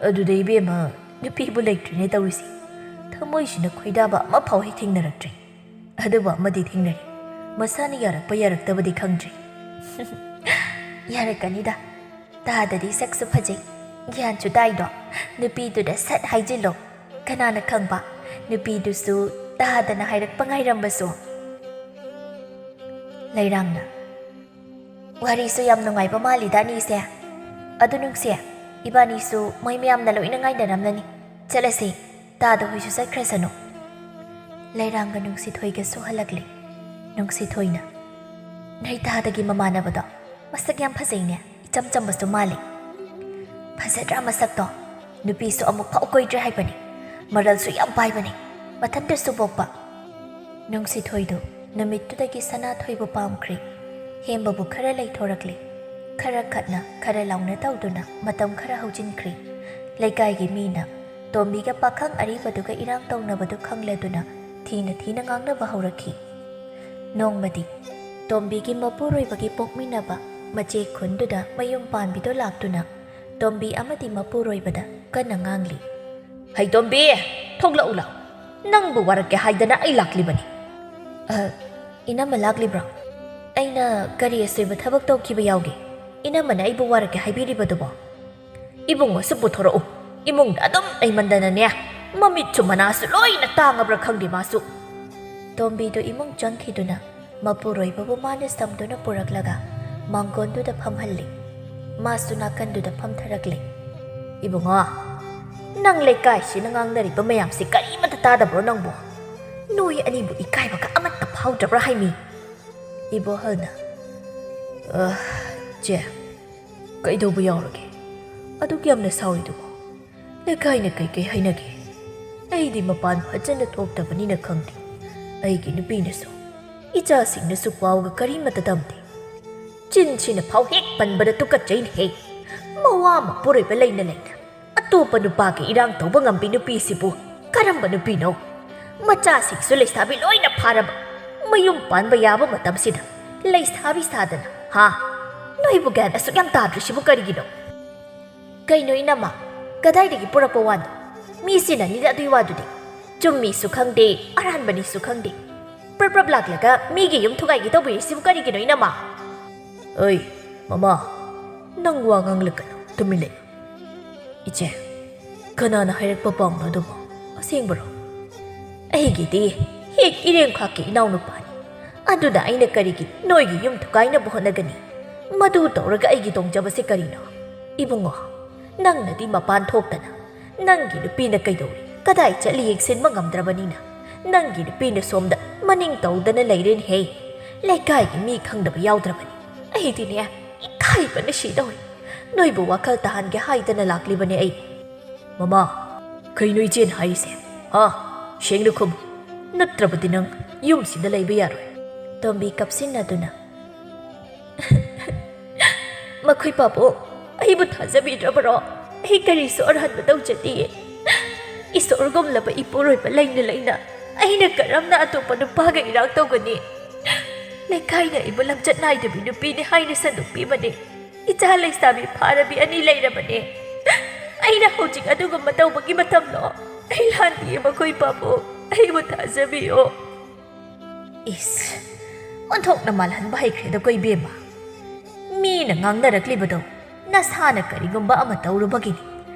ꯑꯗꯨꯗ ꯏꯕꯦꯝꯃ, ꯅꯨꯄꯤꯕꯨ ꯂꯩꯇ꯭ꯔꯤꯅꯦ ꯇꯧꯔꯤꯁꯤ꯫ ꯊꯃꯣꯏꯁꯤꯅ ꯈꯣꯏꯗꯥꯕ ꯑꯃꯐꯥꯎ ꯍꯦꯛ ꯊꯦꯡꯅꯔꯛꯇ꯭ꯔꯤ꯫ ꯑꯗꯨꯕꯨ ꯑꯃꯗꯤ ꯊꯦꯡꯅꯔꯤ꯫ ꯃꯁꯥꯅ ꯌꯥꯔꯛꯄ ꯌꯥꯔꯛꯇꯕꯗꯤ ꯈꯪꯗ꯭ꯔꯤ꯫ ꯌꯥꯔꯛꯀꯅꯤꯗ꯫ ꯇꯥꯗꯗꯤ ꯁꯛꯁꯨ ꯐꯖꯩ, ꯒ꯭ꯌꯥꯟꯁꯨ ꯇꯥꯏꯗꯣ꯫ ꯅꯨꯄꯤꯗꯨꯗ ꯁꯠ ꯍꯥꯏꯖꯤꯜꯂꯣ꯫ ꯀꯅꯥꯅ ꯈꯪꯕ, ꯅꯨꯄꯤꯗꯨꯁꯨ ꯇꯥꯗꯅ ꯍꯥꯏꯔꯛꯄ ꯉꯥꯏꯔꯝꯕꯁꯨ꯫ ꯂꯩꯔꯥꯡꯅ, "ꯋꯥꯔꯤꯁꯨ ꯌꯥꯝ ꯅꯨꯡꯉꯥꯏꯕ ꯃꯥꯜꯂꯤꯗ ꯑꯅꯤꯁꯦ꯫ ꯑꯗꯨ ꯅꯨꯡꯁꯤ, ꯏꯕꯥꯅꯤꯁꯨ ꯃꯣꯏ ꯃꯌꯥꯝꯅ ꯂꯣꯏꯅ ꯉꯥꯏꯅꯔꯝꯂꯅꯤ꯫ ꯆꯠꯂꯁꯤ, ꯇꯥꯗ ꯍꯣꯏꯁꯨ ꯆꯠꯈ꯭ꯔꯁꯅꯨ꯫" ꯂꯩꯔꯥꯡꯒ ꯅꯨꯡꯁꯤꯊꯣꯏꯒꯁꯨ ꯍꯜꯂꯛꯂꯦ꯫ ꯅꯨꯡꯁꯤꯊꯣꯏꯅ, "ꯅꯣꯏ ꯇꯥꯗꯒꯤ ꯃꯃꯥꯟꯅꯕꯗꯣ ꯃꯁꯛ ꯌꯥꯝ ꯐꯖꯩꯅꯦ, ꯏꯆꯝ ꯆꯝꯕꯁꯨ ꯃꯥꯜꯂꯤ꯫" "ꯐꯖꯗ꯭ꯔꯥ ꯃꯁꯛꯇꯣ? ꯅꯨꯄꯤꯁꯨ ꯑꯃꯨꯛ ꯐꯥꯎ ꯀꯣꯏꯗ꯭ꯔꯦ ꯍꯥꯏꯕꯅꯤ꯫ ꯃꯔꯜꯁꯨ ꯌꯥꯝ ꯄꯥꯏꯕꯅꯤ, ꯃꯊꯟꯇꯁꯨ ꯄꯣꯛꯄ꯫" ꯅꯨꯡꯁꯤꯊꯣꯏꯗꯨ ꯅꯨꯃꯤꯠꯇꯨꯗꯒꯤ ꯁꯅꯥꯊꯣꯏꯕꯨ ꯄꯥꯝꯈ꯭ꯔꯦ꯫ ꯍꯦꯝꯕꯕꯨ ꯈꯔ ꯂꯩꯊꯣꯔꯛꯂꯦ꯫ ꯈꯔ ꯈꯠꯅ ꯈꯔ ꯂꯥꯎꯅ ꯇꯧꯗꯨꯅ ꯃꯇꯝ ꯈꯔ ꯍꯧꯖꯤꯟꯈ꯭ꯔꯦ꯫ ꯂꯩꯀꯥꯏꯒꯤ ꯃꯤꯅ ꯇꯣꯝꯕꯤꯒ ꯄꯥꯈꯪ ꯑꯔꯤꯕꯗꯨꯒ ꯏꯔꯥꯡ ꯇꯧꯅꯕꯗꯨ ꯈꯪꯂꯗꯨꯅ ꯊꯤꯅ ꯊꯤꯅ ꯉꯥꯡꯅꯕ ꯍꯧꯔꯛꯈꯤ꯫ ꯅꯣꯡꯃꯗꯤ ꯇꯣꯝꯕꯤꯒꯤ ꯃꯄꯨꯔꯣꯏꯕꯒꯤ ꯄꯣꯛꯃꯤꯟꯅꯕ ꯃꯆꯦ ꯈꯨꯟꯗꯨꯗ ꯃꯌꯨꯝ ꯄꯥꯟꯕꯤꯗꯣ ꯂꯥꯛꯇꯨꯅ ꯇꯣꯝꯕꯤ ꯑꯃꯗꯤ ꯃꯄꯨꯔꯣꯏꯕꯗ ꯀꯟꯅ ꯉꯥꯡꯂꯤ꯫ "ꯍꯩ ꯇꯣꯝꯕꯤ, ꯊꯣꯛꯂꯛꯎ ꯂꯥꯎ꯫ ꯅꯪꯕꯨ ꯋꯥꯔꯛꯀꯦ ꯍꯥꯏꯗꯅ ꯑꯩ ꯂꯥꯛꯂꯤꯕꯅꯤ꯫" "ꯑ, ꯏꯅꯝꯃ ꯂꯥꯛꯂꯤꯕ꯭ꯔꯣ? ꯑꯩꯅ ꯀꯔꯤ ꯑꯁꯣꯏꯕ ꯊꯕꯛ ꯇꯧꯈꯤꯕ ꯌꯥꯎꯒꯦ? ꯏꯅꯝꯃꯅ ꯑꯩꯕꯨ ꯋꯥꯔꯛꯀꯦ ꯍꯥꯏꯕꯤꯔꯤꯕꯗꯨꯕꯣ?" "ꯏꯕꯨꯡꯉꯣꯁꯨ ꯄꯨꯊꯣꯔꯛꯎ꯫ ꯏꯃꯨꯡꯗ ꯑꯗꯨꯝ ꯂꯩꯃꯟꯗꯅꯅꯦ, ꯃꯃꯤꯠꯁꯨ ꯃꯅꯥꯁꯨ ꯂꯣꯏꯅ ꯇꯥꯡꯉꯕ꯭ꯔꯥ ꯈꯪꯗꯦ ꯃꯥꯁꯨ꯫" ꯇꯣꯝꯕꯤꯗꯨ ꯏꯃꯨꯡ ꯆꯪꯈꯤꯗꯨꯅ ꯃꯄꯨꯔꯣꯏꯕꯕꯨ ꯃꯥꯅ ꯁꯝꯗꯨꯅ ꯄꯨꯔꯛꯂꯒ ꯃꯥꯡꯒꯣꯟꯗꯨꯗ ꯐꯝꯍꯜꯂꯤ꯫ ꯃꯥꯁꯨ ꯅꯥꯀꯟꯗꯨꯗ ꯐꯝꯊꯔꯛꯂꯤ꯫ "ꯏꯕꯨꯡꯉꯣ, ꯅꯪ ꯂꯩꯀꯥꯏꯁꯤꯅ ꯉꯥꯡꯅꯔꯤꯕ ꯃꯌꯥꯝꯁꯤ ꯀꯔꯤꯃꯇ ꯇꯥꯗꯕ꯭ꯔꯣ ꯅꯪꯕꯨ? ꯅꯣꯏ ꯑꯅꯤꯕꯨ ꯏꯀꯥꯏꯕꯒ ꯑꯃꯠꯇ ꯐꯥꯎꯗ꯭ꯔꯕ꯭ꯔꯥ ꯍꯥꯏꯃꯤ?" ꯏꯕꯣꯍꯜꯅ, "ꯑ, ꯆꯦ, ꯀꯩꯗꯧꯕ ꯌꯥꯎꯔꯒꯦ? ꯑꯗꯨꯛ ꯌꯥꯝꯅ ꯁꯥꯎꯔꯤꯗꯨꯕꯨ? ꯂꯩꯀꯥꯏꯅ ꯀꯩꯀꯩ ꯍꯥꯏꯅꯒꯦ? ꯑꯩꯗꯤ ꯃꯄꯥꯟ ꯐꯖꯅ ꯊꯣꯛꯇꯕꯅꯤꯅ ꯈꯪꯗꯦ꯫ ꯑꯩꯒꯤ ꯅꯨꯄꯤꯅꯁꯨ, ꯏꯆꯥꯁꯤꯡꯅꯁꯨ ꯄꯥꯎꯒ ꯀꯔꯤꯃꯠꯇ ꯇꯝꯗꯦ꯫ ꯆꯤꯟꯁꯤꯅ ꯐꯥꯎ ꯍꯦꯛ ꯄꯟꯕꯗ ꯇꯨꯀꯠꯆꯩꯅꯦꯍꯦ꯫ ꯃꯋꯥ ꯃꯄꯨꯔꯣꯏꯕ ꯂꯩꯅ ꯂꯩꯅ ꯑꯇꯣꯞꯄ ꯅꯨꯄꯥꯒ ꯏꯔꯥꯡ ꯇꯧꯕ ꯉꯝꯕꯤ ꯅꯨꯄꯤꯁꯤꯕꯨ ꯀꯔꯝꯕ ꯅꯨꯄꯤꯅꯣ? ꯃꯆꯥꯁꯤꯡꯁꯨ ꯂꯩꯁꯥꯕꯤ ꯂꯣꯏꯅ ꯐꯥꯔꯕ, ꯃꯌꯨꯝ ꯄꯥꯟꯕ ꯌꯥꯕ ꯃꯇꯝꯁꯤꯗ ꯂꯩꯁꯥꯕꯤ ꯁꯥꯗꯅ, ꯍꯥ? ꯅꯣꯏꯕꯨ ꯒ꯭ꯌꯥꯟ ꯑꯁꯨꯛ ꯌꯥꯝ ꯇꯥꯗ꯭ꯔꯤꯁꯤꯕꯨ ꯀꯔꯤꯒꯤꯅꯣ? ꯀꯩꯅꯣ ꯏꯅꯝꯃ, ꯀꯗꯥꯏꯗꯒꯤ ꯄꯨꯔꯛꯄ ꯋꯥꯅꯣ? ꯃꯤ ꯁꯤꯟꯅꯅꯤꯗ ꯑꯗꯨꯏ ꯋꯥꯗꯨꯗꯤ꯫ ꯆꯨꯝꯃꯤꯁꯨ ꯈꯪꯗꯦ, ꯑꯔꯥꯟꯕꯅꯤꯁꯨ ꯈꯪꯗꯦ꯫ ꯄ꯭ꯔꯞ ꯄ꯭ꯔꯞ ꯂꯥꯛꯂꯒ ꯃꯤꯒꯤ ꯌꯨꯝ ꯊꯨꯒꯥꯏꯒꯦ ꯇꯧꯕꯤꯔꯤꯁꯤꯕꯨ ꯀꯔꯤꯒꯤꯅꯣ ꯏꯅꯝꯃ? ꯑꯩ, ꯃꯃꯥ, ꯅꯪ ꯋꯥ ꯉꯥꯡꯂꯛꯀꯅꯨ, ꯇꯨꯃꯤꯟ ꯂꯩꯌꯨ꯫ ꯏꯆꯦ, ꯀꯅꯥꯅ ꯍꯥꯏꯔꯛꯄ ꯄꯥꯎꯅꯣ ꯑꯗꯨꯕꯨ? ꯑꯁꯦꯡꯕꯔꯣ? ꯑꯩꯒꯤꯗꯤ ꯍꯦꯛ ꯏꯔꯦꯡꯈꯥꯛꯀꯤ ꯏꯅꯥꯎꯅꯨꯄꯥꯅꯤ꯫ ꯑꯗꯨꯅ ꯑꯩꯅ ꯀꯔꯤꯒꯤ ꯅꯣꯏꯒꯤ ꯌꯨꯝ ꯊꯨꯒꯥꯏꯅꯕ ꯍꯣꯠꯅꯒꯅꯤ? ꯃꯗꯨ ꯇꯧꯔꯒ ꯑꯩꯒꯤ ꯇꯣꯡꯖꯕꯁꯦ ꯀꯔꯤꯅꯣ? ꯏꯕꯨꯡꯉꯣ, ꯅꯪꯅꯗꯤ ꯃꯄꯥꯟ ꯊꯣꯛꯇꯅ, ꯅꯪꯒꯤ ꯅꯨꯄꯤꯅ ꯀꯩꯗꯧꯔꯤ, ꯀꯗꯥꯏ ꯆꯠꯂꯤ ꯌꯦꯡꯁꯤꯟꯕ ꯉꯝꯗ꯭ꯔꯕꯅꯤꯅ, ꯅꯪꯒꯤ ꯅꯨꯄꯤꯅ ꯁꯣꯝꯗ ꯃꯅꯤꯡ ꯇꯧꯗꯅ ꯂꯩꯔꯦꯅꯦꯍꯦ꯫ ꯂꯩꯀꯥꯏꯒꯤ ꯃꯤ ꯈꯪꯗꯕ ꯌꯥꯎꯗ꯭ꯔꯕꯅꯤ꯫ ꯑꯩꯗꯤꯅꯦ, ꯏꯀꯥꯏꯕꯅ ꯁꯤꯗꯧꯔꯦ꯫ ꯅꯣꯏꯕꯨ ꯋꯥꯈꯜ ꯇꯥꯍꯟꯒꯦ ꯍꯥꯏꯗꯅ ꯂꯥꯛꯂꯤꯕꯅꯦ ꯑꯩ꯫ ꯃꯃꯥ, ꯀꯩꯅꯣ ꯏꯆꯦꯅ ꯍꯥꯏꯔꯤꯁꯦ? ꯍꯥ? ꯁꯦꯡꯅ ꯈꯨꯝꯃꯨ꯫ ꯅꯠꯇ꯭ꯔꯕꯗꯤ ꯅꯪ ꯌꯨꯝꯁꯤꯗ ꯂꯩꯕ ꯌꯥꯔꯣꯏ꯫ ꯇꯣꯝꯕꯤ ꯀꯞꯁꯤꯟꯅꯗꯨꯅ, "ꯃꯈꯣꯏ ꯄꯥꯕꯨꯡ, ꯑꯩꯕꯨ ꯊꯥꯖꯕꯤꯗ꯭ꯔꯕꯔꯣ? ꯑꯩ ꯀꯔꯤꯁꯨ ꯑꯔꯥꯟꯕ ꯇꯧꯖꯗꯤꯌꯦ꯫ ꯏꯁꯣꯔꯒꯨꯝꯂꯕ ꯏꯄꯨꯔꯣꯏꯕ ꯂꯩꯅ ꯂꯩꯅ ꯑꯩꯅ ꯀꯔꯝꯅ ꯑꯇꯣꯞꯄ ꯅꯨꯄꯥꯒ ꯏꯔꯥꯡ ꯇꯧꯒꯅꯤ? ꯂꯩꯀꯥꯏꯅ ꯑꯩꯕꯨ ꯂꯝꯆꯠ ꯅꯥꯏꯗꯕꯤ ꯅꯨꯄꯤꯅꯤ ꯍꯥꯏꯅ ꯁꯟꯗꯣꯛꯄꯤꯕꯅꯦ꯫ ꯏꯆꯥ ꯂꯩꯁꯥꯕꯤ ꯐꯥꯔꯕꯤ ꯑꯅꯤ ꯂꯩꯔꯕꯅꯦ꯫ ꯑꯩꯅ ꯍꯧꯖꯤꯛ ꯑꯗꯨꯒꯨꯝꯕ ꯇꯧꯕꯒꯤ ꯃꯇꯝꯂꯣ? ꯑꯩ ꯂꯥꯟꯗꯤꯌꯦ ꯃꯈꯣꯏ ꯄꯥꯕꯨꯡ, ꯑꯩꯕꯨ ꯊꯥꯖꯕꯤꯌꯣ꯫" ꯏꯁ, ꯑꯣꯟꯊꯣꯛꯅ ꯃꯥꯜꯍꯟꯕ ꯍꯩꯈ꯭ꯔꯦꯗꯀꯣ ꯏꯕꯦꯝꯃ꯫ ꯃꯤꯅ ꯉꯥꯡꯅꯔꯛꯂꯤꯕꯗꯣ ꯅꯁꯥꯅ ꯀꯔꯤꯒꯨꯝꯕ ꯑꯃ ꯇꯧꯔꯨꯕꯒꯤꯅꯤ꯫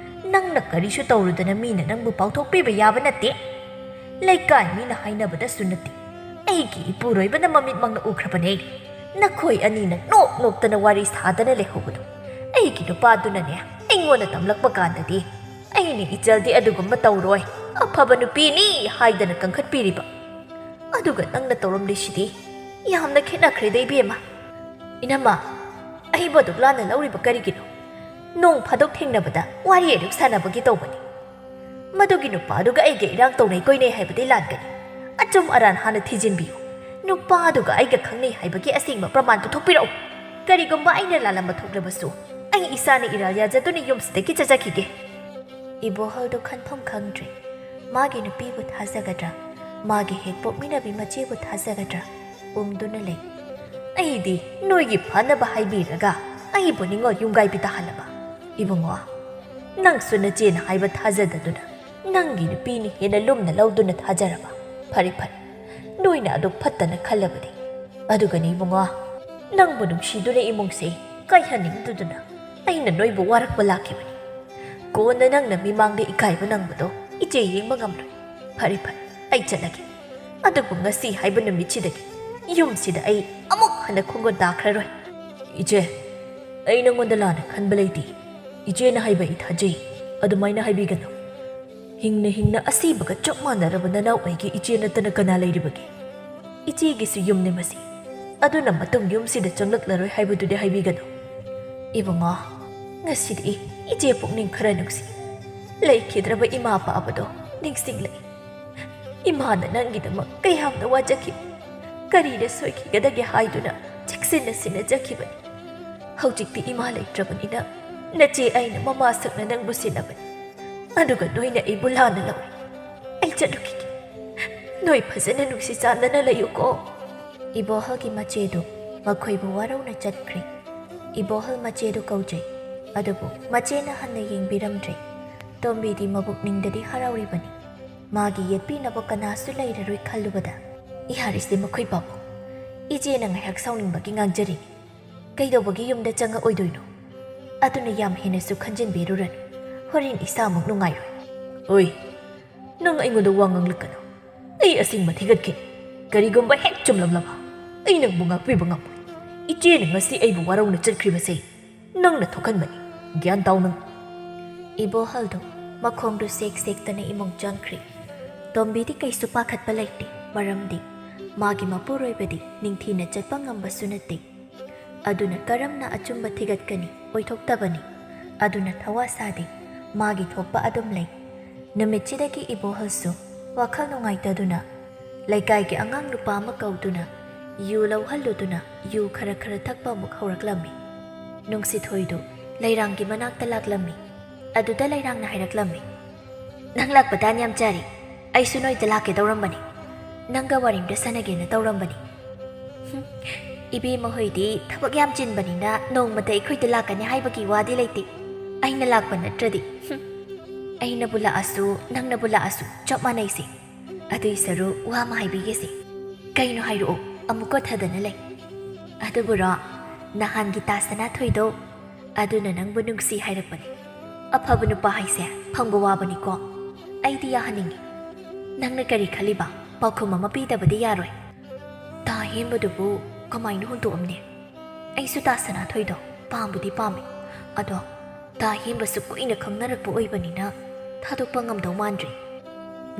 ꯅꯪꯅ ꯀꯔꯤꯁꯨ ꯇꯧꯔꯨꯗꯅ ꯃꯤꯅ ꯅꯪꯕꯨ ꯄꯥꯎꯊꯣꯛꯄꯤꯕ ꯌꯥꯕ ꯅꯠꯇꯦ꯫ ꯂꯩꯀꯥꯏ ꯃꯤꯅ ꯍꯥꯏꯅꯕꯗꯁꯨ ꯅꯠꯇꯦ, ꯑꯩꯒꯤ ꯏꯄꯨꯔꯣꯏꯕꯅ ꯃꯃꯤꯠꯃꯛꯅ ꯎꯈ꯭ꯔꯕꯅꯦ꯫ ꯅꯈꯣꯏ ꯑꯅꯤꯅ ꯅꯣꯛ ꯅꯣꯛꯇꯅ ꯋꯥꯔꯤ ꯁꯥꯗꯅ ꯂꯩꯍꯧꯕꯗꯣ꯫ ꯑꯩꯒꯤ ꯅꯨꯄꯥꯗꯨꯅꯅꯦ, ꯑꯩꯉꯣꯟꯗ ꯇꯝꯂꯛꯄ ꯀꯥꯟꯗꯗꯤ ꯑꯩꯅ ꯏꯆꯜꯗꯤ ꯑꯗꯨꯒꯨꯝꯕ ꯇꯧꯔꯣꯏ, ꯑꯐꯕ ꯅꯨꯄꯤꯅꯤ ꯍꯥꯏꯗꯅ ꯀꯟꯈꯠꯄꯤꯔꯤꯕ꯫ ꯑꯗꯨꯒ ꯅꯪꯅ ꯇꯧꯔꯝꯂꯤꯁꯤꯗꯤ ꯌꯥꯝꯅ ꯈꯦꯠꯅꯈ꯭ꯔꯦꯗ ꯏꯕꯦꯝꯃ꯫ ꯏꯅꯝꯃ, ꯑꯩꯕꯨ ꯑꯗꯨꯛ ꯂꯥꯟꯅ ꯂꯧꯔꯤꯕ ꯀꯔꯤꯒꯤꯅꯣ? ꯅꯣꯡ ꯐꯥꯗꯣꯛ ꯊꯦꯡꯅꯕꯗ ꯋꯥꯔꯤ ꯑꯗꯨꯛ ꯁꯥꯟꯅꯕꯒꯤ ꯇꯧꯕꯅꯤ꯫ ꯃꯗꯨꯒꯤ ꯅꯨꯄꯥꯗꯨꯒ ꯑꯩꯒ ꯏꯔꯥꯡ ꯇꯧꯅꯩ ꯀꯣꯏꯅꯩ ꯍꯥꯏꯕꯗꯤ ꯂꯥꯟꯒꯅꯤ꯫ ꯑꯆꯨꯝ ꯑꯔꯥꯟ ꯍꯥꯟꯅ ꯊꯤꯖꯤꯟꯕꯤꯌꯨ꯫ ꯅꯨꯄꯥꯗꯨꯒ ꯑꯩꯒ ꯈꯪꯅꯩ ꯍꯥꯏꯕꯒꯤ ꯑꯁꯦꯡꯕ ꯄ꯭ꯔꯃꯥꯟ ꯄꯨꯊꯣꯛꯄꯤꯔꯛꯎ꯫ ꯀꯔꯤꯒꯨꯝꯕ ꯑꯩꯅ ꯂꯥꯜꯂꯝꯕ ꯊꯣꯛꯂꯕꯁꯨ, ꯑꯩ ꯏꯁꯥꯅ ꯏꯔꯥꯜ ꯌꯥꯖꯗꯨꯅ ꯌꯨꯝꯁꯤꯗꯒꯤ ꯆꯠꯆꯈꯤꯒꯦ꯫ ꯏꯕꯣꯍꯜꯗꯨ ꯈꯟꯐꯝ ꯈꯪꯗ꯭ꯔꯦ꯫ ꯃꯥꯒꯤ ꯅꯨꯄꯤꯕꯨ ꯊꯥꯖꯒꯗ꯭ꯔꯥ, ꯃꯥꯒꯤ ꯍꯦꯛ ꯄꯣꯛꯃꯤꯟꯅꯕꯤ ꯃꯆꯦꯕꯨ ꯊꯥꯖꯒꯗ꯭ꯔꯥ ꯎꯪꯗꯨꯅ ꯂꯩ꯫ ꯑꯩꯗꯤ ꯅꯣꯏꯒꯤ ꯐꯅꯕ ꯍꯥꯏꯕꯤꯔꯒ ꯑꯩꯕꯨ ꯅꯤꯡꯉꯣꯜ ꯌꯨꯝꯒꯥꯏꯕꯤ ꯇꯥꯍꯜꯂꯕ꯫ ꯏꯕꯨꯡꯉꯣ, ꯅꯪꯁꯨ ꯅꯆꯦꯅ ꯍꯥꯏꯕ ꯊꯥꯖꯗꯗꯨꯅ ꯅꯪꯒꯤ ꯅꯨꯄꯤꯅ ꯍꯦꯟꯅ ꯂꯨꯝꯅ ꯂꯧꯗꯨꯅ ꯊꯥꯖꯔꯕ꯫ ꯐꯔꯦ ꯐꯔꯦ, ꯅꯣꯏꯅ ꯑꯗꯨꯛ ꯐꯠꯇꯅ ꯈꯜꯂꯕꯗꯤ꯫ ꯑꯗꯨꯒꯅꯤ ꯏꯕꯨꯡꯉꯣ, ꯅꯪꯕꯨ ꯅꯨꯡꯁꯤꯗꯨꯅ ꯏꯃꯨꯡꯁꯦ ꯀꯥꯏꯍꯟꯅꯤꯡꯗꯗꯨꯅ ꯑꯩꯅ ꯅꯣꯏꯕꯨ ꯋꯥꯔꯛꯄ ꯂꯥꯛꯈꯤꯕꯅꯤ꯫ ꯀꯣꯟꯅ ꯅꯪꯅ ꯃꯤꯃꯥꯡꯗ ꯏꯀꯥꯏꯕ ꯅꯪꯕꯗꯣ ꯏꯆꯦ ꯌꯦꯡꯕ ꯉꯝꯂꯣꯏ꯫ ꯐꯔꯦ ꯐꯔꯦ, ꯑꯩ ꯆꯠꯂꯒꯦ꯫ ꯑꯗꯨꯕꯨ ꯉꯁꯤ ꯍꯥꯏꯕ ꯅꯨꯃꯤꯠꯁꯤꯗꯒꯤ ꯌꯨꯝꯁꯤꯗ ꯑꯩ ꯑꯃꯨꯛ ꯍꯟꯅ ꯈꯣꯡꯒꯨꯟ ꯇꯥꯈ꯭ꯔꯔꯣꯏ꯫ ꯏꯆꯦ, ꯑꯩ ꯅꯪꯉꯣꯟꯗ ꯂꯥꯟꯅ ꯈꯟꯕ ꯂꯩꯇꯦ꯫ ꯏꯆꯦꯅ ꯍꯥꯏꯕ ꯑꯩ ꯊꯥꯖꯩ꯫ ꯑꯗꯨꯃꯥꯏꯅ ꯍꯥꯏꯕꯤꯒꯅꯨ꯫ ꯍꯤꯡꯅ ꯍꯤꯡꯅ ꯑꯁꯤꯕꯒ ꯆꯞ ꯃꯥꯟꯅꯔꯕ ꯅꯅꯥꯎ ꯑꯩꯒꯤ ꯏꯆꯦ ꯅꯠꯇꯅ ꯀꯅꯥ ꯂꯩꯔꯤꯕꯒꯦ? ꯏꯆꯦꯒꯤꯁꯨ ꯌꯨꯝꯅꯤ ꯃꯁꯤ꯫ ꯑꯗꯨꯅ ꯃꯇꯨꯡ ꯌꯨꯝꯁꯤꯗ ꯆꯪꯂꯛꯂꯔꯣꯏ ꯍꯥꯏꯕꯗꯨꯗꯤ ꯍꯥꯏꯕꯤꯒꯅꯨ꯫ ꯏꯕꯨꯡꯉꯣ, ꯉꯁꯤꯗꯤ ꯏꯆꯦ ꯄꯨꯛꯅꯤꯡ ꯈꯔ ꯅꯨꯡꯁꯤ꯫ ꯂꯩꯈꯤꯗ꯭ꯔꯕ ꯏꯃꯥ ꯄꯥꯕꯗꯣ ꯅꯤꯡꯁꯤꯡꯂꯛꯏ꯫ ꯏꯃꯥꯅ ꯅꯪꯒꯤꯗꯃꯛ ꯀꯌꯥꯝꯅ ꯋꯥꯖꯈꯤ꯫ ꯀꯔꯤꯗ ꯁꯣꯏꯈꯤꯒꯗꯒꯦ ꯍꯥꯏꯗꯨꯅ ꯆꯦꯛꯁꯤꯟꯅ ꯁꯤꯟꯅꯖꯈꯤꯕꯅꯤ꯫ ꯍꯧꯖꯤꯛꯇꯤ ꯏꯃꯥ ꯂꯩꯇ꯭ꯔꯕꯅꯤꯅ ꯅꯆꯦ ꯑꯩꯅ ꯃꯃꯥ ꯁꯛꯅ ꯅꯪꯕꯨ ꯁꯤꯟꯅꯕꯅꯤ꯫ ꯑꯗꯨꯒ ꯅꯣꯏꯅ ꯑꯩꯕꯨ ꯂꯥꯟꯅ ꯂꯧꯏ꯫ ꯑꯩ ꯆꯠꯂꯨꯈꯤꯒꯦ꯫ ꯅꯣꯏ ꯐꯖꯅ ꯅꯨꯡꯁꯤ ꯆꯥꯟꯅꯅ ꯂꯩꯌꯨꯀꯣ꯫ ꯏꯕꯣꯍꯜꯒꯤ ꯃꯆꯦꯗꯨ ꯃꯈꯣꯏꯕꯨ ꯋꯥꯔꯧꯅ ꯆꯠꯈ꯭ꯔꯦ꯫ ꯏꯕꯣꯍꯜ ꯃꯆꯦꯗꯨ ꯀꯧꯖꯩ, ꯑꯗꯨꯕꯨ ꯃꯆꯦꯅ ꯍꯟꯅ ꯌꯦꯡꯕꯤꯔꯝꯗ꯭ꯔꯦ꯫ ꯇꯣꯝꯕꯤꯗꯤ ꯃꯕꯨꯛꯅꯤꯡꯗꯗꯤ ꯍꯔꯥꯎꯔꯤꯕꯅꯤ꯫ ꯃꯥꯒꯤ ꯌꯦꯠꯄꯤꯅꯕ ꯀꯅꯥꯁꯨ ꯂꯩꯔꯔꯣꯏ ꯈꯜꯂꯨꯕꯗ, "ꯌꯥꯔꯤꯁꯦ ꯃꯈꯣꯏ ꯄꯥꯕꯨꯡ, ꯏꯆꯦꯅ ꯉꯥꯏꯍꯥꯛ ꯁꯥꯎꯅꯤꯡꯕꯒꯤ ꯉꯥꯡꯖꯔꯤꯅꯤ꯫ ꯀꯩꯗꯧꯕꯒꯤ ꯌꯨꯝꯗ ꯆꯪꯉꯛꯑꯣꯏꯗꯣꯏꯅꯣ? ꯑꯗꯨꯅ ꯌꯥꯝ ꯍꯦꯟꯅꯁꯨ ꯈꯟꯖꯤꯟꯕꯤꯔꯨꯔꯅꯨ꯫ ꯍꯣꯔꯦꯟ ꯏꯁꯥꯃꯛ ꯅꯨꯡꯉꯥꯏꯔꯣꯏ꯫" "ꯑꯣꯏ, ꯅꯪ ꯑꯩꯉꯣꯟꯗ ꯋꯥ ꯉꯥꯡꯂꯛꯀꯅꯨ꯫ ꯑꯩ ꯑꯁꯦꯡꯕ ꯊꯤꯒꯠꯈꯤꯅꯤ꯫ ꯀꯔꯤꯒꯨꯝꯕ ꯍꯦꯛ ꯆꯨꯝꯂꯝꯂꯕ, ꯑꯩ ꯅꯪꯕꯨ ꯉꯥꯛꯄꯤꯕ ꯉꯝꯃꯣꯏ꯫ ꯏꯆꯦꯅ ꯉꯁꯤ ꯑꯩꯕꯨ ꯋꯥꯔꯧꯅ ꯆꯠꯈ꯭ꯔꯤꯕꯁꯦ ꯅꯪꯅ ꯊꯣꯛꯍꯟꯕꯅꯤ꯫ ꯒ꯭ꯌꯥꯟ ꯇꯥꯎ ꯅꯪ꯫" ꯏꯕꯣꯍꯜꯗꯨ ꯃꯈꯣꯡꯗꯨ ꯁꯦꯛ ꯁꯦꯛꯇꯅ ꯏꯃꯨꯡ ꯆꯪꯈ꯭ꯔꯤ꯫ ꯇꯣꯝꯕꯤꯗꯤ ꯀꯩꯁꯨ ꯄꯥꯈꯠꯄ ꯂꯩꯇꯦ, ꯃꯔꯝꯗꯤ ꯃꯥꯒꯤ ꯃꯄꯨꯔꯣꯏꯕꯗꯤ ꯅꯤꯡꯊꯤꯅ ꯆꯠꯄ ꯉꯝꯕꯁꯨ ꯅꯠꯇꯦ꯫ ꯑꯗꯨꯅ ꯀꯔꯝꯅ ꯑꯆꯨꯝꯕ ꯊꯤꯒꯠꯀꯅꯤ? ꯑꯣꯏꯊꯣꯛꯇꯕꯅꯤ꯫ ꯑꯗꯨꯅ ꯊꯋꯥ ꯁꯥꯗꯦ꯫ ꯃꯥꯒꯤ ꯊꯣꯛꯄ ꯑꯗꯨꯝ ꯂꯩ꯫ ꯅꯨꯃꯤꯠꯁꯤꯗꯒꯤ ꯏꯕꯣꯍꯜꯁꯨ ꯋꯥꯈꯜ ꯅꯨꯡꯉꯥꯏꯇꯗꯨꯅ ꯂꯩꯀꯥꯏꯒꯤ ꯑꯉꯥꯡ ꯅꯨꯄꯥ ꯑꯃ ꯀꯧꯗꯨꯅ ꯌꯨ ꯂꯧꯍꯜꯂꯨꯗꯨꯅ ꯌꯨ ꯈꯔ ꯈꯔ ꯊꯛꯄ ꯑꯃꯨꯛ ꯍꯧꯔꯛꯂꯝꯃꯤ꯫ ꯅꯨꯡꯁꯤꯊꯣꯏꯗꯨ ꯂꯩꯔꯥꯡꯒꯤ ꯃꯅꯥꯛꯇ ꯂꯥꯛꯂꯝꯃꯤ꯫ ꯑꯗꯨꯗ ꯂꯩꯔꯥꯡꯅ ꯍꯥꯏꯔꯛꯂꯝꯃꯤ, "ꯅꯪ ꯂꯥꯛꯄ ꯇꯥꯟ ꯌꯥꯝ ꯆꯥꯔꯦ꯫ ꯑꯩꯁꯨ ꯅꯣꯏꯗ ꯂꯥꯛꯀꯦ ꯇꯧꯔꯝꯕꯅꯤ꯫ ꯅꯪꯒ ꯋꯥꯔꯤꯝꯇ ꯁꯥꯟꯅꯒꯦꯅ ꯇꯧꯔꯝꯕꯅꯤ꯫ ꯍꯨꯝ, ꯏꯕꯦꯝꯃ ꯍꯣꯏꯗꯤ ꯊꯕꯛ ꯌꯥꯝ ꯆꯤꯟꯕꯅꯤꯅ ꯅꯣꯡꯃꯇ ꯑꯩꯈꯣꯏꯗ ꯂꯥꯛꯀꯅꯤ ꯍꯥꯏꯕꯒꯤ ꯋꯥꯗꯤ ꯂꯩꯇꯦ꯫ ꯑꯩꯅ ꯂꯥꯛꯄ ꯅꯠꯇ꯭ꯔꯗꯤ꯫ ꯍꯨꯝ, ꯑꯩꯅꯕꯨ ꯂꯥꯛꯑꯁꯨ ꯅꯪꯅꯕꯨ ꯂꯥꯛꯑꯁꯨ ꯆꯞ ꯃꯥꯟꯅꯩꯁꯦ꯫ ꯑꯗꯨꯏ ꯁꯔꯨꯛ ꯋꯥ ꯑꯃ ꯍꯥꯏꯕꯤꯒꯦꯁꯦ꯫ ꯀꯩꯅꯣ ꯍꯥꯏꯔꯛꯑꯣ, ꯑꯃꯨꯛ ꯀꯣꯊꯗꯅ ꯂꯩ꯫ ꯑꯗꯨꯕꯨꯔꯣ, ꯅꯍꯥꯟꯒꯤ ꯇꯥ ꯁꯅꯥꯊꯣꯏꯗꯣ, ꯑꯗꯨꯅ ꯅꯪꯕꯨ ꯅꯨꯡꯁꯤ ꯍꯥꯏꯔꯛꯄꯅꯦ꯫ ꯑꯐꯕ ꯅꯨꯄꯥ ꯍꯥꯏꯁꯦ ꯐꯪꯕ ꯋꯥꯕꯅꯤꯀꯣ꯫ ꯑꯩꯗꯤ ꯌꯥꯍꯟꯅꯤꯡꯉꯤ꯫ ꯅꯪꯅ ꯀꯔꯤ ꯈꯜꯂꯤꯕ? ꯄꯥꯎꯈꯨꯝ ꯑꯃ ꯄꯤꯗꯕꯗꯤ ꯌꯥꯔꯣꯏ꯫ ꯇꯥ ꯍꯦꯟꯕꯗꯨꯕꯨ ꯀꯃꯥꯏꯅ ꯍꯨꯟꯗꯣꯛꯑꯝꯅꯤ? ꯑꯩꯁꯨ ꯇꯥ ꯁꯅꯥꯊꯣꯏꯗꯣ ꯄꯥꯝꯕꯨꯗꯤ ꯄꯥꯝꯃꯤ, ꯑꯗꯣ ꯇꯥ ꯍꯦꯟꯕꯁꯨ ꯀꯨꯏꯅ ꯈꯪꯅꯔꯛꯄ ꯑꯣꯏꯕꯅꯤꯅ ꯊꯥꯗꯣꯛꯄ ꯉꯝꯗꯧ ꯃꯥꯟꯗ꯭ꯔꯤ꯫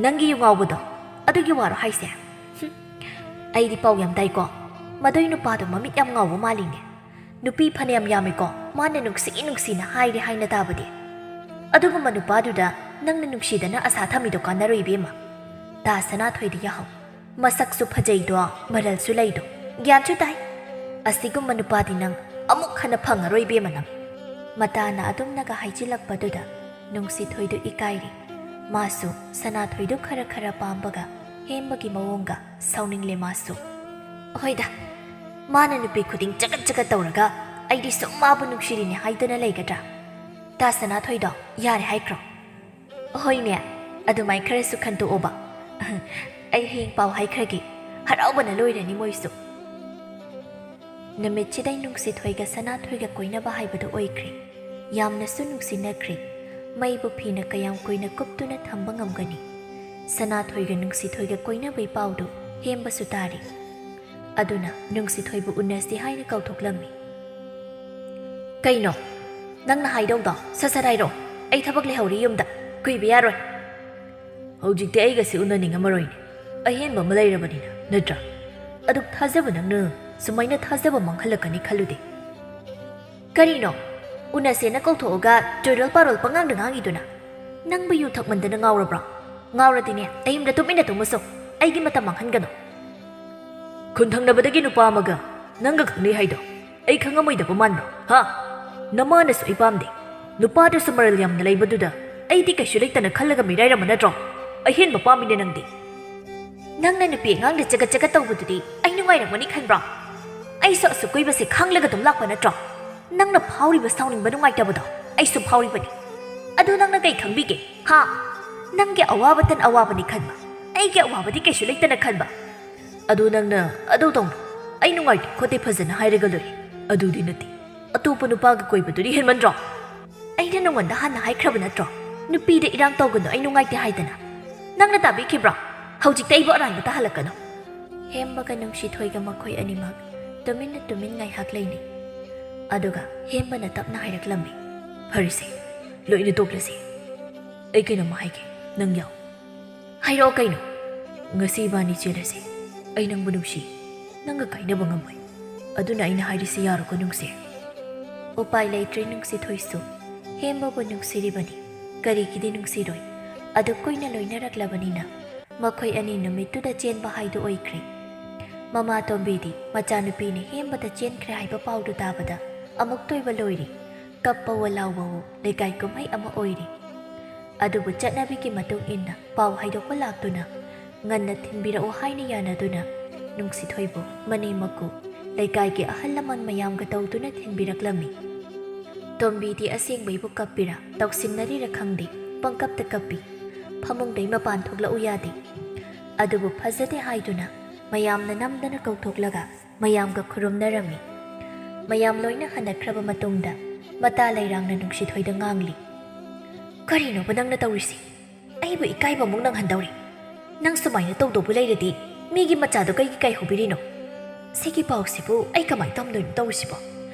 ꯅꯪꯒꯤ ꯌꯨ ꯉꯥꯎꯕꯗꯣ, ꯑꯗꯨꯒꯤ ꯋꯥꯔꯣ ꯍꯥꯏꯁꯦ? ꯍꯨꯝ, ꯑꯩꯗꯤ ꯄꯥꯎ ꯌꯥꯝ ꯇꯥꯏꯀꯣ, ꯃꯗꯨꯏ ꯅꯨꯄꯥꯗꯣ ꯃꯃꯤꯠ ꯌꯥꯝ ꯉꯥꯎꯕ ꯃꯥꯜꯂꯤꯅꯦ꯫ ꯅꯨꯄꯤ ꯐꯅꯌꯥꯝ ꯌꯥꯝꯃꯤꯀꯣ, ꯃꯥꯅ ꯅꯨꯡꯁꯤ ꯅꯨꯡꯁꯤꯅ ꯍꯥꯏꯔꯦ ꯍꯥꯏꯅ ꯇꯥꯕꯗꯤ꯫ ꯑꯗꯨꯒꯨꯝꯕ ꯅꯨꯄꯥꯗꯨꯗ ꯅꯪꯅ ꯅꯨꯡꯁꯤꯗꯅ ꯑꯁꯥ ꯊꯝꯃꯤꯗꯣ ꯀꯥꯟꯅꯔꯣꯏ ꯏꯕꯦꯝꯃ꯫ ꯇꯥ ꯁꯅꯥꯊꯣꯏꯗꯤ ꯌꯥꯍꯧ꯫ ꯃꯁꯛꯁꯨ ꯐꯖꯩꯗꯣ, ꯃꯔꯜꯁꯨ ꯂꯩꯗꯣ, ꯒ꯭ꯌꯥꯟꯁꯨ ꯇꯥꯏ꯫ ꯑꯁꯤꯒꯨꯝꯕ ꯅꯨꯄꯥꯗꯤ ꯅꯪ ꯑꯃꯨꯛ ꯍꯟꯅ ꯐꯪꯉꯔꯣꯏ ꯏꯕꯦꯝꯃ ꯅꯪ꯫ ꯃꯇꯥꯅ ꯑꯗꯨꯝꯅꯒ ꯍꯥꯏꯖꯤꯜꯂꯛꯄꯗꯨꯗ ꯅꯨꯡꯁꯤꯊꯣꯏꯗꯨ ꯏꯀꯥꯏꯔꯤ꯫ ꯃꯥꯁꯨ ꯁꯅꯥꯊꯣꯏꯗꯨ ꯈꯔ ꯈꯔ ꯄꯥꯝꯕꯒ ꯍꯦꯟꯕꯒꯤ ꯃꯑꯣꯡꯒ ꯁꯥꯎꯅꯤꯡꯂꯦ ꯃꯥꯁꯨ꯫ ꯍꯣꯏꯗ, ꯃꯥꯅ ꯅꯨꯄꯤ ꯈꯨꯗꯤꯡ ꯆꯒꯠ ꯆꯒꯠ ꯇꯧꯔꯒ ꯑꯩꯗꯤ ꯁꯨꯝ ꯃꯥꯕꯨ ꯅꯨꯡꯁꯤꯔꯤꯅꯦ ꯍꯥꯏꯗꯨꯅ ꯂꯩꯒꯗ꯭ꯔꯥ? ꯇꯥ ꯁꯅꯥꯊꯣꯏꯗꯣ ꯌꯥꯔꯦ ꯍꯥꯏꯈ꯭ꯔꯣ꯫ ꯍꯣꯏꯅꯦ, ꯑꯗꯨꯃꯥꯏ ꯈꯔꯁꯨ ꯈꯟꯇꯣꯛꯑꯣꯕ꯫ ꯑꯩ ꯍꯌꯦꯡ ꯄꯥꯎ ꯍꯥꯏꯈ꯭ꯔꯒꯦ, ꯍꯔꯥꯎꯕꯅ ꯂꯣꯏꯔꯅꯤ ꯃꯣꯏꯁꯨ꯫ ꯅꯨꯃꯤꯠꯁꯤꯗꯩ ꯅꯨꯡꯁꯤꯊꯣꯏꯒ ꯁꯅꯥꯊꯣꯏꯒ ꯀꯣꯏꯅꯕ ꯍꯥꯏꯕꯗꯨ ꯑꯣꯏꯈ꯭ꯔꯦ꯫ ꯌꯥꯝꯅꯁꯨ ꯅꯨꯡꯁꯤꯅꯈ꯭ꯔꯦ꯫ ꯃꯩꯕꯨ ꯐꯤꯅ ꯀꯌꯥꯝ ꯀꯨꯏꯅ ꯀꯨꯞꯇꯨꯅ ꯊꯝꯕ ꯉꯝꯒꯅꯤ? ꯁꯅꯥꯊꯣꯏꯒ ꯅꯨꯡꯁꯤꯊꯣꯏꯒ ꯀꯣꯏꯅꯕꯩ ꯄꯥꯎꯗꯨ ꯍꯦꯝꯕꯁꯨ ꯇꯥꯔꯤ꯫ ꯑꯗꯨꯅ ꯅꯨꯡꯁꯤꯊꯣꯏꯕꯨ ꯎꯅꯁꯤ ꯍꯥꯏꯅ ꯀꯧꯊꯣꯛꯂꯝꯃꯤ꯫ ꯀꯩꯅꯣ? ꯅꯪꯅ ꯍꯥꯏꯗꯧꯗꯣ ꯁꯠ ꯁꯠ ꯍꯥꯏꯔꯛꯑꯣ꯫ ꯑꯩ ꯊꯕꯛ ꯂꯩꯍꯧꯔꯤ ꯌꯨꯝꯗ꯫ ꯀꯨꯏꯕ ꯌꯥꯔꯣꯏ꯫ ꯍꯧꯖꯤꯛꯇꯤ ꯑꯩꯒꯁꯦ ꯎꯅꯅꯤꯡꯉꯝꯃꯔꯣꯏꯅꯦ꯫ ꯑꯍꯦꯟꯕ ꯑꯃ ꯂꯩꯔꯕꯅꯤꯅ, ꯅꯠꯇ꯭ꯔꯥ? ꯑꯗꯨꯛ ꯊꯥꯖꯕ ꯅꯪꯅ ꯁꯨꯃꯥꯏꯅ ꯊꯥꯖꯕ ꯃꯥꯡꯍꯜꯂꯛꯀꯅꯤ ꯈꯜꯂꯨꯗꯦ꯫ ꯀꯔꯤꯅꯣ? ꯎꯅꯁꯦꯅ ꯀꯧꯊꯣꯛꯑꯒ ꯆꯣꯏꯔꯣꯜ ꯄꯥꯔꯣꯜ ꯄꯉꯥꯡꯗ ꯉꯥꯡꯉꯤꯗꯨꯅ? ꯅꯪꯕꯨ ꯌꯨ ꯊꯛꯃꯟꯗꯅ ꯉꯥꯎꯔꯕ꯭ꯔꯣ? ꯉꯥꯎꯔꯗꯤꯅꯦ, ꯅꯌꯨꯝꯗ ꯇꯨꯃꯤꯟꯅ ꯇꯨꯝꯃꯨꯁꯣ꯫ ꯑꯩꯒꯤ ꯃꯇꯝ ꯃꯥꯡꯍꯟꯒꯅꯨ꯫ ꯈꯨꯟ ꯊꯪꯅꯕꯗꯒꯤ ꯅꯨꯄꯥ ꯑꯃꯒ ꯅꯪꯒ ꯈꯪꯅꯩ ꯍꯥꯏꯗꯣ ꯑꯩ ꯈꯪꯉꯝꯃꯣꯏꯗꯕ ꯃꯥꯟꯕ꯭ꯔꯣ? ꯍꯥ? ꯅꯃꯥꯅꯁꯨ ꯑꯩ ꯄꯥꯝꯗꯦ, ꯅꯨꯄꯥꯗꯨꯁꯨ ꯃꯔꯜ ꯌꯥꯝꯅ ꯂꯩꯕꯗꯨꯗ ꯑꯩꯗꯤ ꯀꯩꯁꯨ ꯂꯩꯇꯅ ꯈꯜꯂꯒ ꯃꯤꯔꯥꯏꯔꯝꯕ ꯅꯠꯇ꯭ꯔꯣ? ꯑꯍꯦꯟꯕ ꯄꯥꯝꯃꯤꯅꯦ ꯅꯪꯗꯤ꯫ ꯅꯪꯅ ꯅꯨꯄꯤ ꯑꯉꯥꯡꯗ ꯆꯒꯠ ꯆꯒꯠ ꯇꯧꯕꯗꯨꯗꯤ ꯑꯩ ꯅꯨꯡꯉꯥꯏꯔꯝꯒꯅꯤ ꯈꯟꯕ꯭ꯔꯣ? ꯑꯩꯁꯨ ꯑꯁꯨꯛ ꯀꯨꯏꯕꯁꯦ ꯈꯥꯡꯂꯒ ꯑꯗꯨꯝ ꯂꯥꯛꯄ ꯅꯠꯇ꯭ꯔꯣ? ꯅꯪꯅ ꯐꯥꯎꯔꯤꯕ ꯁꯥꯎꯅꯤꯡꯕ ꯅꯨꯡꯉꯥꯏꯇꯕꯗꯣ ꯑꯩꯁꯨ ꯐꯥꯎꯔꯤꯕꯅꯤ꯫ ꯑꯗꯨ ꯅꯪꯅ ꯀꯩ ꯈꯪꯕꯤꯒꯦ? ꯍꯥ? ꯅꯪꯒꯤ ꯑꯋꯥꯕꯇꯅ ꯑꯋꯥꯕꯅꯤ ꯈꯟꯕ, ꯑꯩꯒꯤ ꯑꯋꯥꯕꯗꯤ ꯀꯩꯁꯨ ꯂꯩꯇꯅ ꯈꯟꯕ꯫ ꯑꯗꯨ ꯅꯪꯅ ꯑꯗꯨ ꯇꯧꯅꯨ, ꯑꯩ ꯅꯨꯡꯉꯥꯏꯇꯦ ꯈꯣꯠꯇꯦ ꯐꯖꯅ ꯍꯥꯏꯔꯒ ꯂꯣꯏꯔꯦ꯫ ꯑꯗꯨꯗꯤ ꯅꯠꯇꯦ, ꯑꯇꯣꯞꯄ ꯅꯨꯄꯥꯒ ꯀꯣꯏꯕꯗꯨꯗꯤ ꯍꯦꯟꯃꯟꯗ꯭ꯔꯣ? ꯑꯩꯅ ꯅꯉꯣꯟꯗ ꯍꯥꯟꯅ ꯍꯥꯏꯈ꯭ꯔꯕ ꯅꯠꯇ꯭ꯔꯣ, ꯅꯨꯄꯤꯗ ꯏꯔꯥꯡ ꯇꯧꯒꯅꯨ, ꯑꯩ ꯅꯨꯡꯉꯥꯏꯇꯦ ꯍꯥꯏꯗꯅ? ꯅꯪꯅ ꯇꯥꯕꯤꯈꯤꯕ꯭ꯔꯣ? ꯍꯧꯖꯤꯛꯇ ꯑꯩꯕꯨ ꯑꯔꯥꯟꯕ ꯇꯥꯍꯜꯂꯛꯀꯅꯨ꯫ ꯍꯦꯝꯕꯒ ꯅꯨꯡꯁꯤꯊꯣꯏꯒ ꯃꯈꯣꯏ ꯑꯅꯤꯃꯛ ꯇꯨꯃꯤꯟꯅ ꯇꯨꯃꯤꯟ ꯉꯥꯏꯍꯥꯛ ꯂꯩꯅꯩ꯫ ꯑꯗꯨꯒ ꯍꯦꯝꯕꯅ ꯇꯞꯅ ꯍꯥꯏꯔꯛꯂꯝꯃꯤ, "ꯐꯔꯦꯁꯦ, ꯂꯣꯏꯅ ꯇꯣꯛꯂꯁꯦ꯫ ꯑꯩ ꯀꯩꯅꯣꯝꯃ ꯍꯥꯏꯒꯦ, ꯅꯪ ꯌꯥꯎ꯫" "ꯍꯥꯏꯔꯛꯑꯣ ꯀꯩꯅꯣ?" "ꯉꯁꯤ ꯏꯕꯥꯅꯤ ꯆꯦꯜꯂꯁꯦ꯫ ꯑꯩ ꯅꯪꯕꯨ ꯅꯨꯡꯁꯤ, ꯅꯪꯒ ꯀꯥꯏꯅꯕ ꯉꯝꯃꯣꯏ꯫ ꯑꯗꯨꯅ ꯑꯩꯅ ꯍꯥꯏꯔꯤꯁꯤ ꯌꯥꯔꯣꯀꯣ ꯅꯨꯡꯁꯤ?" ꯎꯄꯥꯏ ꯂꯩꯇ꯭ꯔꯦ ꯅꯨꯡꯁꯤꯊꯣꯏꯁꯨ꯫ ꯍꯦꯝꯕꯕꯨ ꯅꯨꯡꯁꯤꯔꯤꯕꯅꯤ, ꯀꯔꯤꯒꯤꯗꯤ ꯅꯨꯡꯁꯤꯔꯣꯏ? ꯑꯗꯨꯛ ꯀꯨꯏꯅ ꯂꯣꯏꯅꯔꯛꯂꯕꯅꯤꯅ꯫ ꯃꯈꯣꯏ ꯑꯅꯤ ꯅꯨꯃꯤꯠꯇꯨꯗ ꯆꯦꯟꯕ ꯍꯥꯏꯗꯨ ꯑꯣꯏꯈ꯭ꯔꯦ꯫ ꯃꯃꯥ ꯇꯣꯝꯕꯤꯗꯤ ꯃꯆꯥꯅꯨꯄꯤꯅ ꯍꯦꯝꯕꯗ ꯆꯦꯟꯈ꯭ꯔꯦ ꯍꯥꯏꯕ ꯄꯥꯎꯗꯨ ꯇꯥꯕꯗ ꯑꯃꯨꯛꯇꯣꯏꯕ ꯂꯣꯏꯔꯤ꯫ ꯀꯞꯄꯋꯣ ꯂꯥꯎꯕꯋꯣ ꯂꯩꯀꯥꯏ ꯀꯨꯝꯍꯩ ꯑꯃ ꯑꯣꯏꯔꯤ꯫ ꯑꯗꯨꯕꯨ ꯆꯠꯅꯕꯤꯒꯤ ꯃꯇꯨꯡ ꯏꯟꯅ ꯄꯥꯎ ꯍꯥꯏꯗꯣꯛꯄ ꯂꯥꯛꯇꯨꯅ ꯉꯟꯅ ꯊꯤꯟꯕꯤꯔꯛꯎ ꯍꯥꯏꯅ ꯌꯥꯅꯗꯨꯅ ꯅꯨꯡꯁꯤꯊꯣꯏꯕꯨ ꯃꯅꯦꯝ ꯃꯀꯨ, ꯂꯩꯀꯥꯏꯒꯤ ꯑꯍꯜ ꯂꯃꯟ ꯃꯌꯥꯝꯒ ꯇꯧꯗꯨꯅ ꯊꯤꯟꯕꯤꯔꯛꯂꯝꯃꯤ꯫ ꯇꯣꯝꯕꯤꯗꯤ ꯑꯁꯦꯡꯕꯩꯕꯨ ꯀꯞꯄꯤꯔꯥ ꯇꯧꯁꯤꯟꯅꯔꯤꯔꯥ ꯈꯪꯗꯦ, ꯄꯪꯀꯞꯇ ꯀꯞꯄꯤ꯫ ꯐꯃꯨꯡꯗꯩ ꯃꯄꯥꯟ ꯊꯣꯛꯂꯛꯎ ꯌꯥꯗꯦ꯫ ꯑꯗꯨꯕꯨ ꯐꯖꯗꯦ ꯍꯥꯏꯗꯨꯅ ꯃꯌꯥꯝꯅ ꯅꯝꯗꯅ ꯀꯧꯊꯣꯛꯂꯒ ꯃꯌꯥꯝꯒ ꯈꯨꯔꯨꯝꯅꯔꯝꯃꯤ꯫ ꯃꯌꯥꯝ ꯂꯣꯏꯅ ꯍꯟꯅꯈ꯭ꯔꯕ ꯃꯇꯨꯡꯗ ꯃꯇꯥ ꯂꯩꯔꯥꯡꯅ ꯅꯨꯡꯁꯤꯊꯣꯏꯗ ꯉꯥꯡꯂꯤ, "ꯀꯔꯤꯅꯣꯕ ꯅꯪꯅ ꯇꯧꯔꯤꯁꯤ? ꯑꯩꯕꯨ ꯏꯀꯥꯏꯕ ꯑꯃꯨꯛ ꯅꯪꯍꯟꯗꯧꯔꯤ꯫ ꯅꯪ ꯁꯨꯃꯥꯏꯅ ꯇꯧꯗꯧꯕ ꯂꯩꯔꯗꯤ ꯃꯤꯒꯤ ꯃꯆꯥꯗꯣ ꯀꯩꯒꯤ ꯀꯥꯏꯍꯧꯕꯤꯔꯤꯅꯣ? ꯁꯤꯒꯤ ꯄꯥꯎꯁꯤꯕꯨ ꯑꯩ ꯀꯃꯥꯏꯅ ꯇꯝꯗꯣꯏꯅꯣ ꯇꯧꯔꯤꯁꯤꯕꯣ?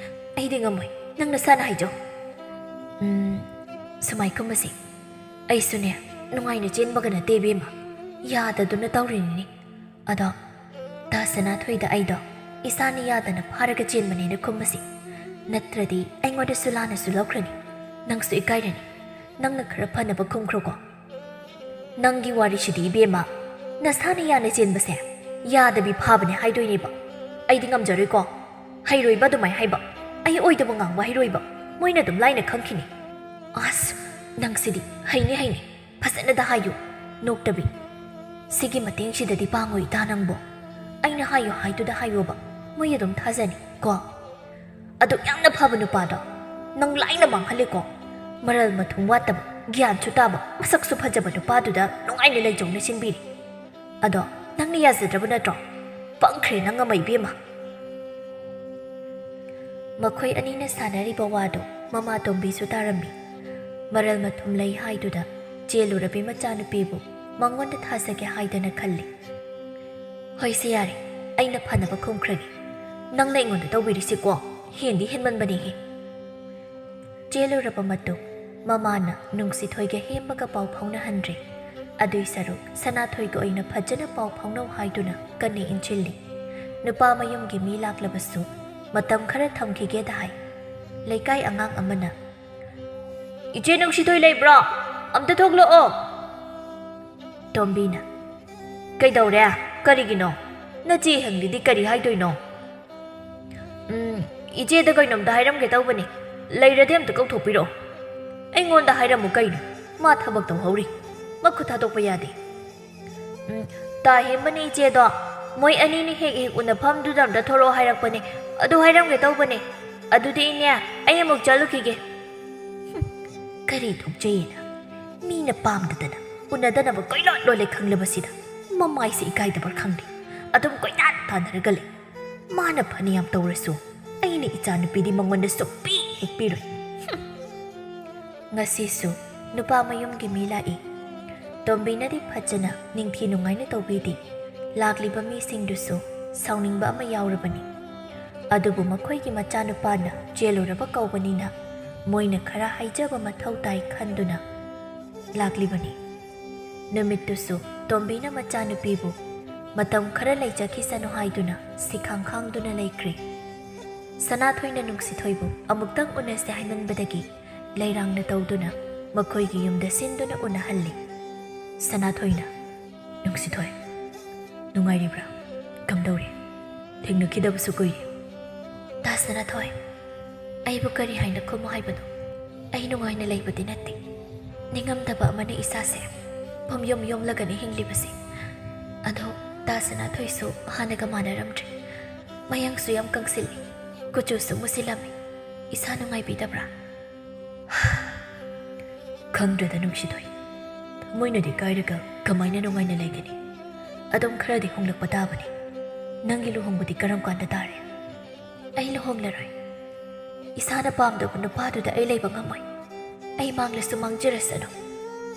ꯑꯩꯗꯤ ꯉꯝꯃꯣꯏ, ꯅꯪ ꯅꯁꯥꯅ ꯍꯥꯏꯖꯧ꯫" "ꯎꯝ, ꯁꯨꯃꯥꯏ ꯀꯨꯝꯕꯁꯦ, ꯑꯩꯁꯨꯅꯦ ꯅꯨꯡꯉꯥꯏꯅ ꯆꯦꯟꯕꯒ ꯅꯠꯇꯦ ꯏꯕꯦꯝꯃ, ꯌꯥꯗꯗꯨꯅ ꯇꯧꯔꯤꯅꯤꯅꯦ꯫ ꯑꯗꯣ ꯇꯥ ꯁꯅꯥꯊꯣꯏꯗ ꯑꯩꯗꯣ ꯏꯁꯥꯅ ꯌꯥꯗꯅ ꯐꯥꯔꯒ ꯆꯦꯟꯕꯅꯦꯅ ꯈꯨꯝꯃꯁꯤ, ꯅꯠꯇ꯭ꯔꯗꯤ ꯑꯩꯉꯣꯟꯗꯁꯨ ꯂꯥꯟꯅꯁꯨ ꯂꯧꯈ꯭ꯔꯅꯤ, ꯅꯪꯁꯨ ꯏꯀꯥꯏꯔꯅꯤ꯫ ꯅꯪꯅ ꯈꯔ ꯐꯅꯕ ꯈꯨꯝꯈ꯭ꯔꯣꯀꯣ꯫" "ꯅꯪꯒꯤ ꯋꯥꯔꯤꯁꯤꯗꯤ ꯏꯕꯦꯝꯃ, ꯅꯁꯥꯅ ꯌꯥꯅ ꯆꯦꯟꯕꯁꯦ ꯌꯥꯗꯕꯤ ꯐꯥꯕꯅꯦ ꯍꯥꯏꯗꯣꯏꯅꯦꯕ꯫ ꯑꯩꯗꯤ ꯉꯝꯖꯔꯣꯏꯀꯣ꯫ ꯍꯩꯔꯣꯏꯕ ꯑꯗꯨꯃꯥꯏ ꯍꯥꯏꯕ꯫ ꯑꯩ ꯑꯣꯏꯗꯕ ꯉꯥꯡꯕ ꯍꯩꯔꯣꯏꯕ꯫ ꯃꯣꯏꯅ ꯑꯗꯨꯝ ꯂꯥꯏꯅ ꯈꯪꯈꯤꯅꯤ꯫ ꯑꯁ, ꯅꯪꯁꯤꯗꯤ ꯍꯩꯅꯤ, ꯍꯩꯅꯤ꯫ ꯐꯖꯅꯗ ꯍꯥꯏꯌꯨ, ꯅꯣꯛꯇꯕꯤ꯫ ꯁꯤꯒꯤ ꯃꯇꯦꯡꯁꯤꯗꯗꯤ ꯄꯥꯡꯉꯣꯏ ꯏꯇꯥ ꯅꯪꯕꯣ꯫ ꯑꯩꯅ ꯍꯥꯏꯌꯨ ꯍꯥꯏꯗꯨꯗ ꯍꯥꯏꯌꯣꯕ꯫ ꯃꯣꯏ ꯑꯗꯨꯝ ꯊꯥꯖꯅꯤ ꯀꯣ꯫ ꯑꯗꯨꯛ ꯌꯥꯝꯅ ꯐꯕ ꯅꯨꯄꯥꯗꯣ ꯅꯪ ꯂꯥꯏꯅ ꯃꯥꯡꯍꯜꯂꯦꯀꯣ꯫ ꯃꯔꯜ ꯃꯊꯨꯝ ꯋꯥꯠꯇꯕ, ꯒ꯭ꯌꯥꯟꯁꯨ ꯇꯥꯕ, ꯃꯁꯛꯁꯨ ꯐꯖꯕ ꯅꯨꯄꯥꯗꯨꯗ ꯅꯨꯡꯉꯥꯏꯅ ꯂꯩꯖꯧꯅ ꯁꯤꯟꯕꯤꯔꯤ꯫ ꯑꯗꯣ ꯅꯪꯅ ꯌꯥꯖꯗ꯭ꯔꯕ ꯅꯠꯇ꯭ꯔꯣ? ꯄꯪꯈ꯭ꯔꯦ ꯅꯪ ꯑꯃ ꯏꯕꯦꯝꯃ꯫ ꯃꯈꯣꯏ ꯑꯅꯤꯅ ꯁꯥꯟꯅꯔꯤꯕ ꯋꯥꯗꯣ ꯃꯃꯥ ꯇꯣꯝꯕꯤꯁꯨ ꯇꯥꯔꯝꯃꯤ꯫ ꯃꯔꯜ ꯃꯊꯨꯝ ꯂꯩ ꯍꯥꯏꯗꯨꯗ ꯆꯦꯜꯂꯨꯔꯕꯤ ꯃꯆꯥꯅꯨꯄꯤꯕꯨ ꯃꯉꯣꯟꯗ ꯊꯥꯖꯒꯦ ꯍꯥꯏꯗꯅ ꯈꯜꯂꯤ꯫ ꯍꯣꯏꯁꯦ ꯌꯥꯔꯦ, ꯑꯩꯅ ꯐꯅꯕ ꯈꯨꯝꯈ꯭ꯔꯒꯦ꯫ ꯅꯪꯅ ꯑꯩꯉꯣꯟꯗ ꯇꯧꯕꯤꯔꯤꯁꯤꯀꯣ ꯍꯦꯟꯗꯤ ꯍꯦꯟꯃꯟꯕꯅꯤꯍꯦ꯫ ꯆꯦꯜꯂꯨꯔꯕ ꯃꯇꯨꯡ ꯃꯃꯥꯅ ꯅꯨꯡꯁꯤꯊꯣꯏꯒ ꯍꯦꯝꯕꯒ ꯄꯥꯎ ꯐꯥꯎꯅꯍꯟꯗ꯭ꯔꯦ꯫ ꯑꯗꯨꯏ ꯁꯔꯨꯛ ꯁꯅꯥꯊꯣꯏꯒ ꯑꯣꯏꯅ ꯐꯖꯅ ꯄꯥꯎ ꯐꯥꯎꯅꯧ ꯍꯥꯏꯗꯨꯅ ꯀꯟꯅ ꯏꯟꯁꯤꯜꯂꯤ꯫ ꯅꯨꯄꯥ ꯃꯌꯨꯝꯒꯤ ꯃꯤ ꯂꯥꯛꯂꯕꯁꯨ ꯃꯇꯝ ꯈꯔ ꯊꯝꯈꯤꯒꯦꯗ ꯍꯥꯏ꯫ ꯂꯩꯀꯥꯏ ꯑꯉꯥꯡ ꯑꯃꯅ, "ꯏꯆꯦ ꯅꯨꯡꯁꯤꯊꯣꯏ ꯂꯩꯕ꯭ꯔꯣ? ꯑꯝꯇ ꯊꯣꯛꯂꯛꯑꯣ!" ꯇꯣꯝꯕꯤꯅ, "ꯀꯩꯗꯧꯔꯦ? ꯀꯔꯤꯒꯤꯅꯣ? ꯅꯆꯦ ꯍꯪꯂꯤꯗꯤ ꯀꯔꯤ ꯍꯥꯏꯗꯣꯏꯅꯣ?" "ꯎꯝ, ꯏꯆꯦꯗ ꯀꯩꯅꯣꯝꯇ ꯍꯥꯏꯔꯝꯒꯦ ꯇꯧꯕꯅꯤ꯫ ꯂꯩꯔꯗꯤ ꯑꯝꯇ ꯀꯧꯊꯣꯛꯄꯤꯔꯛꯑꯣ꯫" "ꯑꯩꯉꯣꯟꯗ ꯍꯥꯏꯔꯝꯃꯨ ꯀꯩꯅꯣ? ꯃꯥ ꯊꯕꯛ ꯇꯧꯍꯧꯔꯤ꯫ ꯃꯈꯨꯠ ꯊꯥꯗꯣꯛꯄ ꯌꯥꯗꯦ꯫" "ꯎꯝ, ꯇꯥ ꯍꯦꯝꯕꯅꯤ ꯏꯆꯦꯗꯣ꯫ ꯃꯣꯏ ꯑꯅꯤꯅꯤ ꯍꯦꯛ ꯍꯦꯛ ꯎꯅꯐꯝꯗꯨꯗ ꯑꯝꯇ ꯊꯣꯛꯂꯛꯑꯣ ꯍꯥꯏꯔꯛꯄꯅꯦ꯫ ꯑꯗꯨ ꯍꯥꯏꯔꯝꯒꯦ ꯇꯧꯕꯅꯦ꯫ ꯑꯗꯨꯗꯤ ꯏꯅꯦ, ꯑꯩ ꯑꯃꯨꯛ ꯆꯠꯂꯨꯈꯤꯒꯦ꯫" ꯍꯨꯝ, ꯀꯔꯤ ꯊꯣꯛꯆꯩꯌꯦꯅ? ꯃꯤꯅ ꯄꯥꯝꯗꯗꯅ ꯎꯅꯗꯅꯕ ꯀꯣꯏꯂꯣꯠ ꯂꯣꯠꯂꯦ ꯈꯪꯂꯕꯁꯤꯗ ꯃꯃꯥꯏꯁꯦ ꯏꯀꯥꯏꯗꯕ꯭ꯔꯥ ꯈꯪꯗꯦ꯫ ꯑꯗꯨꯝ ꯀꯣꯏꯇꯥꯟ ꯇꯥꯟꯅꯔꯒ ꯂꯩ꯫ ꯃꯥꯅ ꯐꯅꯌꯥꯝ ꯇꯧꯔꯁꯨ ꯑꯩꯅ ꯏꯆꯥꯅꯨꯄꯤꯗꯤ ꯃꯉꯣꯟꯗ ꯁꯨꯛꯄꯤ ꯍꯦꯛ ꯄꯤꯔꯣꯏ꯫ ꯍꯨꯝ꯫ ꯉꯁꯤꯁꯨ ꯅꯨꯄꯥ ꯃꯌꯨꯝꯒꯤ ꯃꯤ ꯂꯥꯛꯏ꯫ ꯇꯣꯝꯕꯤꯅꯗꯤ ꯐꯖꯅ ꯅꯤꯡꯊꯤ ꯅꯨꯡꯉꯥꯏꯅ ꯇꯧꯕꯤꯗꯦ꯫ ꯂꯥꯛꯂꯤꯕ ꯃꯤꯁꯤꯡꯗꯨꯁꯨ ꯁꯥꯎꯅꯤꯡꯕ ꯑꯃ ꯌꯥꯎꯔꯕꯅꯤ꯫ ꯑꯗꯨꯕꯨ ꯃꯈꯣꯏꯒꯤ ꯃꯆꯥꯅꯨꯄꯥꯅ ꯆꯦꯜꯂꯨꯔꯕ ꯀꯧꯕꯅꯤꯅ ꯃꯣꯏꯅ ꯈꯔ ꯍꯥꯏꯖꯕ ꯃꯊꯧ ꯇꯥꯏ ꯈꯟꯗꯨꯅ ꯂꯥꯛꯂꯤꯕꯅꯤ꯫ ꯅꯨꯃꯤꯠꯇꯨꯁꯨ ꯇꯣꯝꯕꯤꯅ ꯃꯆꯥꯅꯨꯄꯤꯕꯨ ꯃꯇꯝ ꯈꯔ ꯂꯩꯖꯈꯤꯁꯅꯨ ꯍꯥꯏꯗꯨꯅ ꯁꯤꯈꯥꯡ ꯈꯥꯡꯗꯨꯅ ꯂꯩꯈ꯭ꯔꯦ꯫ ꯁꯅꯥꯊꯣꯏꯅ ꯅꯨꯡꯁꯤꯊꯣꯏꯕꯨ ꯑꯃꯨꯛꯇꯪ ꯎꯅꯁꯦ ꯍꯥꯏꯃꯟꯕꯗꯒꯤ ꯂꯩꯔꯥꯡꯅ ꯇꯧꯗꯨꯅ ꯃꯈꯣꯏꯒꯤ ꯌꯨꯝꯗ ꯁꯤꯟꯗꯨꯅ ꯎꯅꯍꯜꯂꯤ꯫ ꯁꯅꯥꯊꯣꯏꯅ, "ꯅꯨꯡꯁꯤꯊꯣꯏ, ꯅꯨꯡꯉꯥꯏꯔꯤꯕ꯭ꯔꯥ?" ꯀꯝꯗꯧꯔꯦ? ꯊꯦꯡꯅꯈꯤꯗꯕꯁꯨ ꯀꯨꯏꯔꯦ꯫ ꯇꯥ ꯁꯅꯥꯊꯣꯏ, ꯑꯩꯕꯨ ꯀꯔꯤ ꯍꯥꯏꯅ ꯈꯨꯝꯃꯨ ꯍꯥꯏꯕꯅꯣ? ꯑꯩ ꯅꯨꯡꯉꯥꯏꯅ ꯂꯩꯕꯗꯤ ꯅꯠꯇꯦ꯫ ꯅꯤꯡꯉꯝꯗꯕ ꯑꯃꯅ ꯏꯁꯥꯁꯦ ꯄꯨꯝꯌꯣꯝ ꯌꯣꯝꯂꯒꯅꯤ ꯍꯤꯡꯂꯤꯕꯁꯦ꯫ ꯑꯗꯣ ꯇꯥ ꯁꯅꯥꯊꯣꯏꯁꯨ ꯍꯥꯟꯅꯒ ꯃꯥꯟꯅꯔꯝꯗ꯭ꯔꯦ꯫ ꯃꯌꯥꯡꯁꯨ ꯌꯥꯝ ꯀꯪꯁꯤꯜꯂꯤ, ꯀꯨꯆꯨꯁꯨ ꯃꯨꯁꯤꯜꯂꯝꯃꯤ꯫ ꯏꯁꯥ ꯅꯨꯡꯉꯥꯏꯕꯤꯗꯕ꯭ꯔꯥ? ꯈꯪꯗ꯭ꯔꯦꯗ ꯅꯨꯡꯁꯤꯊꯣꯏ, ꯊꯃꯣꯏꯅꯗꯤ ꯀꯥꯏꯔꯒ ꯀꯃꯥꯏꯅ ꯅꯨꯡꯉꯥꯏꯅ ꯂꯩꯒꯅꯤ? ꯑꯗꯨꯝ ꯈꯔꯗꯤ ꯍꯣꯡꯂꯛꯄ ꯇꯥꯕꯅꯤ꯫ ꯅꯪꯒꯤ ꯂꯨꯍꯣꯡꯕꯗꯤ ꯀꯔꯝ ꯀꯥꯟꯗ ꯇꯥꯔꯦ? ꯑꯩ ꯂꯨꯍꯣꯡꯂꯔꯣꯏ꯫ ꯏꯁꯥꯅ ꯄꯥꯝꯗꯕ ꯅꯨꯄꯥꯗꯨꯗ ꯑꯩ ꯂꯩꯕ ꯉꯝꯃꯣꯏ꯫ ꯑꯩ ꯃꯥꯡꯂꯁꯨ ꯃꯥꯡꯖꯔꯁꯅꯨ,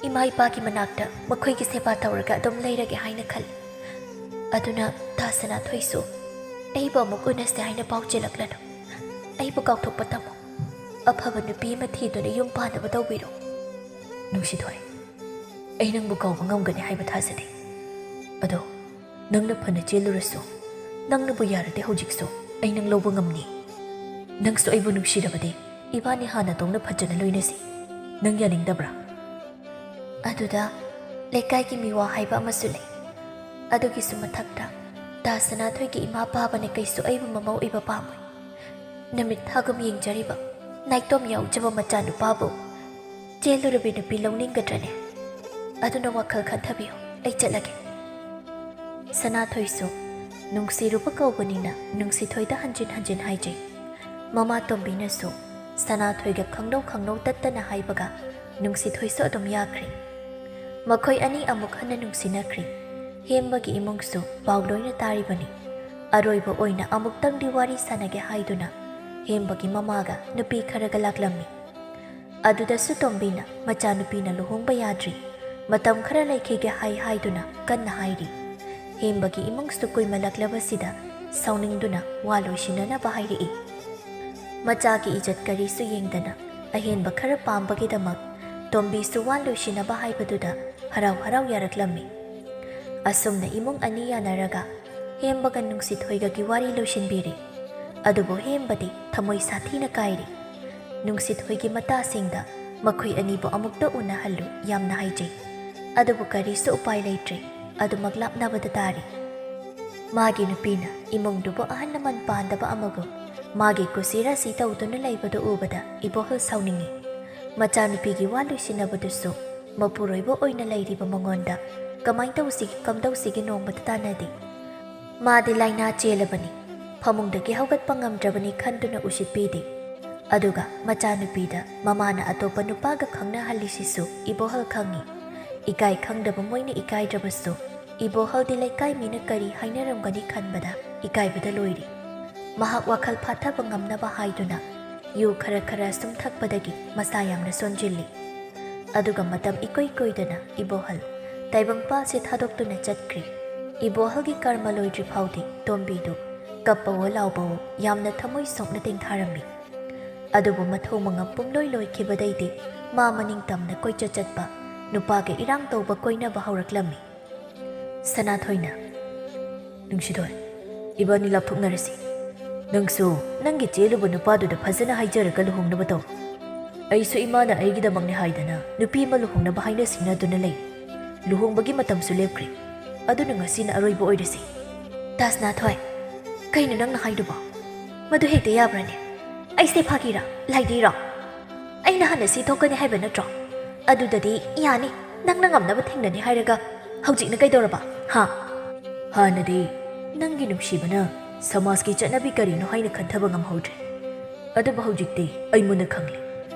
ꯏꯃꯥ ꯏꯄꯥꯒꯤ ꯃꯅꯥꯛꯇ ꯃꯈꯣꯏꯒꯤ ꯁꯦꯕꯥ ꯇꯧꯔꯒ ꯑꯗꯨꯝ ꯂꯩꯔꯒꯦ ꯍꯥꯏꯅ ꯈꯜꯂꯤ꯫ ꯑꯗꯨꯅ ꯇꯥ ꯁꯅꯥꯊꯣꯏꯁꯨ ꯑꯩꯕꯨ ꯑꯃꯨꯛ ꯎꯅꯁꯦ ꯍꯥꯏꯅ ꯄꯥꯎ ꯆꯦꯜꯂꯛꯂꯅꯨ꯫ ꯑꯩꯕꯨ ꯀꯥꯎꯊꯣꯛꯄ ꯇꯝꯃꯨ꯫ ꯑꯐꯕ ꯅꯨꯄꯤ ꯑꯃ ꯊꯤꯗꯨꯅ ꯌꯨꯝ ꯄꯥꯟꯅꯕ ꯇꯧꯕꯤꯔꯣ꯫ ꯅꯨꯡꯁꯤꯊꯣꯏ, ꯑꯩ ꯅꯪꯕꯨ ꯀꯥꯎꯕ ꯉꯝꯒꯅꯤ ꯍꯥꯏꯕ ꯊꯥꯖꯗꯦ꯫ ꯑꯗꯣ ꯅꯪꯅ ꯐꯅ ꯆꯦꯜꯂꯨꯔꯁꯨ, ꯅꯪꯅꯕꯨ ꯌꯥꯔꯗꯤ ꯍꯧꯖꯤꯛꯁꯨ ꯑꯩ ꯅꯪ ꯂꯧꯕ ꯉꯝꯅꯤ꯫ ꯅꯪꯁꯨ ꯑꯩꯕꯨ ꯅꯨꯡꯁꯤꯔꯕꯗꯤ ꯏꯕꯥꯅꯤ ꯍꯥꯟꯅꯗꯧꯅ ꯐꯖꯅ ꯂꯣꯏꯅꯁꯤ꯫ ꯅꯪ ꯌꯥꯅꯤꯡꯗꯕ꯭ꯔꯥ? ꯑꯗꯨꯗ ꯂꯩꯀꯥꯏꯒꯤ ꯃꯤꯋꯥ ꯍꯥꯏꯕ ꯑꯃꯁꯨ ꯂꯩ꯫ ꯑꯗꯨꯒꯤꯁꯨ ꯃꯊꯛꯇ ꯇꯥ ꯁꯅꯥꯊꯣꯏꯒꯤ ꯏꯃꯥ ꯄꯥꯕꯅ ꯀꯩꯁꯨ ꯑꯩꯕꯨ ꯃꯃꯧ ꯑꯣꯏꯕ ꯄꯥꯝꯃꯣꯏ꯫ ꯅꯨꯃꯤꯠ ꯊꯥꯒꯨꯝ ꯌꯦꯡꯖꯔꯤꯕ ꯅꯥꯏꯇꯣꯝ ꯌꯥꯎꯖꯕ ꯃꯆꯥꯅꯨꯄꯥꯕꯨ ꯆꯦꯜꯂꯨꯔꯕꯤ ꯅꯨꯄꯤ ꯂꯧꯅꯤꯡꯒꯗ꯭ꯔꯅꯦ? ꯑꯗꯨꯅ ꯋꯥꯈꯜ ꯈꯟꯊꯕꯤꯌꯨ, ꯑꯩ ꯆꯠꯂꯒꯦ꯫ ꯁꯅꯥꯊꯣꯏꯁꯨ ꯅꯨꯡꯁꯤꯔꯨꯕ ꯀꯧꯕꯅꯤꯅ ꯅꯨꯡꯁꯤꯊꯣꯏꯗ ꯍꯟꯖꯤꯟ ꯍꯟꯖꯤꯟ ꯍꯥꯏꯖꯩ꯫ ꯃꯃꯥ ꯇꯣꯝꯕꯤꯅꯁꯨ ꯁꯅꯥꯊꯣꯏꯒ ꯈꯪꯅꯧ ꯈꯪꯅꯧ ꯇꯠꯇꯅ ꯍꯥꯏꯕꯒ ꯅꯨꯡꯁꯤꯊꯣꯏꯁꯨ ꯑꯗꯨꯝ ꯌꯥꯈ꯭ꯔꯦ꯫ ꯃꯈꯣꯏ ꯑꯅꯤ ꯑꯃꯨꯛ ꯍꯟꯅ ꯅꯨꯡꯁꯤꯅꯈ꯭ꯔꯦ꯫ ꯍꯦꯝꯕꯒꯤ ꯏꯃꯨꯡꯁꯨ ꯄꯥꯎ ꯂꯣꯏꯅ ꯇꯥꯔꯤꯕꯅꯤ꯫ ꯑꯔꯣꯏꯕ ꯑꯣꯏꯅ ꯑꯃꯨꯛꯇꯪꯗꯤ ꯋꯥꯔꯤ ꯁꯥꯟꯅꯒꯦ ꯍꯥꯏꯗꯨꯅ ꯍꯦꯝꯕꯒꯤ ꯃꯃꯥꯒ ꯅꯨꯄꯤ ꯈꯔꯒ ꯂꯥꯛꯂꯝꯃꯤ꯫ ꯑꯗꯨꯗꯁꯨ ꯇꯣꯝꯕꯤꯅ ꯃꯆꯥꯅꯨꯄꯤꯅ ꯂꯨꯍꯣꯡꯕ ꯌꯥꯗ꯭ꯔꯤ, ꯃꯇꯝ ꯈꯔ ꯂꯩꯈꯤꯒꯦ ꯍꯥꯏ ꯍꯥꯏꯗꯨꯅ ꯀꯟꯅ ꯍꯥꯏꯔꯤ꯫ ꯍꯦꯝꯕꯒꯤ ꯏꯃꯨꯡꯁꯨ ꯀꯨꯏꯃꯜꯂꯛꯂꯕꯁꯤꯗ ꯁꯥꯎꯅꯤꯡꯗꯨꯅ ꯋꯥ ꯂꯣꯏꯁꯤꯟꯅꯅꯕ ꯍꯥꯏꯔꯛꯏ꯫ ꯃꯆꯥꯒꯤ ꯏꯖꯠ ꯀꯔꯤꯁꯨ ꯌꯦꯡꯗꯅ ꯑꯍꯦꯟꯕ ꯈꯔ ꯄꯥꯝꯕꯒꯤꯗꯃꯛ ꯇꯣꯝꯕꯤꯁꯨ ꯋꯥ ꯂꯣꯏꯁꯤꯟꯅꯕ ꯍꯥꯏꯕꯗꯨꯗ ꯍꯔꯥꯎ ꯍꯔꯥꯎ ꯌꯥꯔꯛꯂꯝꯃꯤ꯫ ꯑꯁꯨꯝꯅ ꯏꯃꯨꯡ ꯑꯅꯤ ꯌꯥꯅꯔꯒ ꯍꯦꯝꯕꯒ ꯅꯨꯡꯁꯤꯊꯣꯏꯒꯒꯤ ꯋꯥꯔꯤ ꯂꯣꯏꯁꯤꯟꯕꯤꯔꯤ꯫ ꯑꯗꯨꯕꯨ ꯍꯦꯝꯕꯗꯤ ꯊꯃꯣꯏ ꯁꯥꯊꯤꯅ ꯀꯥꯏꯔꯤ꯫ ꯅꯨꯡꯁꯤꯊꯣꯏꯒꯤ ꯃꯇꯥꯁꯤꯡꯗ ꯃꯈꯣꯏ ꯑꯅꯤꯕꯨ ꯑꯃꯨꯛꯇ ꯎꯅꯍꯜꯂꯨ ꯌꯥꯝꯅ ꯍꯥꯏꯖꯩ꯫ ꯑꯗꯨꯕꯨ ꯀꯔꯤꯁꯨ ꯎꯄꯥꯏ ꯂꯩꯇ꯭ꯔꯦ, ꯑꯗꯨꯃꯛ ꯂꯥꯞꯅꯕꯗ ꯇꯥꯔꯤ꯫ ꯃꯥꯒꯤ ꯅꯨꯄꯤꯅ ꯏꯃꯨꯡꯗꯨꯕꯨ ꯑꯍꯜ ꯂꯃꯟ ꯄꯥꯟꯗꯕ ꯑꯃꯒꯨꯝ ꯃꯥꯒꯤ ꯀꯨꯁꯤ ꯔꯥꯁꯤ ꯇꯧꯗꯨꯅ ꯂꯩꯕꯗꯨ ꯎꯕꯗ ꯏꯕꯣꯍꯜ ꯁꯥꯎꯅꯤꯡꯏ꯫ ꯃꯆꯥꯅꯨꯄꯤꯒꯤ ꯋꯥ ꯂꯣꯏꯁꯤꯟꯅꯕꯗꯨꯁꯨ ꯃꯄꯨꯔꯣꯏꯕ ꯑꯣꯏꯅ ꯂꯩꯔꯤꯕ ꯃꯉꯣꯟꯗ ꯀꯃꯥꯏ ꯇꯧꯁꯤꯒꯦ ꯀꯝꯗꯧꯁꯤꯒꯦ ꯅꯣꯡꯃꯇ ꯇꯥꯟꯅꯗꯦ꯫ ꯃꯥꯗꯤ ꯂꯥꯏꯅꯥ ꯆꯦꯜꯂꯕꯅꯤ, ꯐꯃꯨꯡꯗꯒꯤ ꯍꯧꯒꯠꯄ ꯉꯝꯗ꯭ꯔꯕꯅꯤ ꯈꯟꯗꯨꯅ ꯎꯁꯤꯠꯄꯤꯗꯦ꯫ ꯑꯗꯨꯒ ꯃꯆꯥꯅꯨꯄꯤꯗ ꯃꯃꯥꯅ ꯑꯇꯣꯞꯄ ꯅꯨꯄꯥꯒ ꯈꯪꯅꯍꯜꯂꯤꯁꯤꯁꯨ ꯏꯕꯣꯍꯜ ꯈꯪꯏ꯫ ꯏꯀꯥꯏ ꯈꯪꯗꯕ ꯃꯣꯏꯅ ꯏꯀꯥꯏꯗ꯭ꯔꯕꯁꯨ ꯏꯕꯣꯍꯜꯗꯤ ꯂꯩꯀꯥꯏ ꯃꯤꯅ ꯀꯔꯤ ꯍꯥꯏꯅꯔꯝꯒꯅꯤ ꯈꯟꯕꯗ ꯏꯀꯥꯏꯕꯗ ꯂꯣꯏꯔꯤ꯫ ꯃꯍꯥꯛ ꯋꯥꯈꯜ ꯐꯥꯊꯕ ꯉꯝꯅꯕ ꯍꯥꯏꯗꯨꯅ ꯌꯨ ꯈꯔ ꯈꯔ ꯁꯨꯝ ꯊꯛꯄꯗꯒꯤ ꯃꯁꯥ ꯌꯥꯝꯅ ꯁꯣꯟꯖꯤꯜꯂꯤ꯫ ꯑꯗꯨꯒ ꯃꯇꯝ ꯏꯀꯨꯏ ꯀꯨꯏꯗꯅ ꯏꯕꯣꯍꯜ ꯇꯥꯏꯕꯪꯄꯥꯜꯁꯦ ꯊꯥꯗꯣꯛꯇꯨꯅ ꯆꯠꯈ꯭ꯔꯤ꯫ ꯏꯕꯣꯍꯜꯒꯤ ꯀꯔꯃ ꯂꯣꯏꯗ꯭ꯔꯤ ꯐꯥꯎꯗꯤ ꯇꯣꯝꯕꯤꯗꯨ ꯀꯞꯄꯋꯣ ꯂꯥꯎꯕꯋꯣ ꯌꯥꯝꯅ ꯊꯃꯣꯏ ꯁꯣꯛꯅ ꯇꯦꯡꯊꯥꯔꯝꯃꯤ꯫ ꯑꯗꯨꯕꯨ ꯃꯊꯧ ꯃꯉꯝ ꯄꯨꯡꯂꯣꯏ ꯂꯣꯏꯈꯤꯕꯗꯩꯗꯤ ꯃꯥ ꯃꯅꯤꯡ ꯇꯝꯅ ꯀꯣꯏꯆꯠ ꯆꯠꯄ, ꯅꯨꯄꯥꯒ ꯏꯔꯥꯡ ꯇꯧꯕ ꯀꯣꯏꯅꯕ ꯍꯧꯔꯛꯂꯝꯃꯤ꯫ ꯁꯅꯥꯊꯣꯏꯅ, "ꯅꯨꯡꯁꯤꯊꯣꯏ, ꯏꯕꯥꯅꯤ ꯂꯥꯞꯊꯣꯛꯅꯔꯁꯤ꯫ ꯅꯪꯁꯨ ꯅꯪꯒꯤ ꯆꯦꯜꯂꯨꯕ ꯅꯨꯄꯥꯗꯨꯗ ꯐꯖꯅ ꯍꯥꯏꯖꯔꯒ ꯂꯨꯍꯣꯡꯅꯕ ꯇꯧ꯫ ꯑꯩꯁꯨ ꯏꯃꯥꯅ ꯑꯩꯒꯤꯗꯃꯛꯅꯤ ꯍꯥꯏꯗꯅ ꯅꯨꯄꯤ ꯑꯃ ꯂꯨꯍꯣꯡꯅꯕ ꯍꯥꯏꯅ ꯁꯤꯡꯅꯗꯨꯅ ꯂꯩ꯫ ꯂꯨꯍꯣꯡꯕꯒꯤ ꯃꯇꯝꯁꯨ ꯂꯦꯞꯈ꯭ꯔꯦ꯫ ꯑꯗꯨꯅ ꯉꯁꯤꯅ ꯑꯔꯣꯏꯕ ꯑꯣꯏꯔꯁꯤ꯫" "ꯇꯥ ꯁꯅꯥꯊꯣꯏ, ꯀꯩꯅꯣ ꯅꯪꯅ ꯍꯥꯏꯗꯨꯕꯣ? ꯃꯗꯨ ꯍꯦꯛꯇ ꯌꯥꯕ꯭ꯔꯅꯦ? ꯑꯩꯁꯦ ꯐꯥꯒꯤꯔꯥ? ꯂꯥꯏꯗꯤꯔꯣ? ꯑꯩꯅ ꯍꯥꯟꯅ ꯁꯤ ꯊꯣꯛꯀꯅꯤ ꯍꯥꯏꯕ ꯅꯠꯇ꯭ꯔꯣ? ꯑꯗꯨꯗꯗꯤ ꯌꯥꯅꯤ, ꯅꯪꯅ ꯉꯝꯅꯕ ꯊꯦꯡꯅꯅꯤ ꯍꯥꯏꯔꯒ ꯍꯧꯖꯤꯛꯅ ꯀꯩꯗꯧꯔꯕ? ꯍꯥ?" "ꯍꯥꯟꯅꯗꯤ ꯅꯪꯒꯤ ꯅꯨꯡꯁꯤꯕꯅ ꯁꯃꯥꯖꯀꯤ ꯆꯠꯅꯕꯤ ꯀꯔꯤꯅꯣ ꯍꯥꯏꯅ ꯈꯟꯊꯕ ꯉꯝꯍꯧꯗ꯭ꯔꯦ꯫ ꯑꯗꯨꯕꯨ ꯍꯧꯖꯤꯛꯇꯤ ꯑꯩ ꯃꯨꯟꯅ ꯈꯪꯂꯦ꯫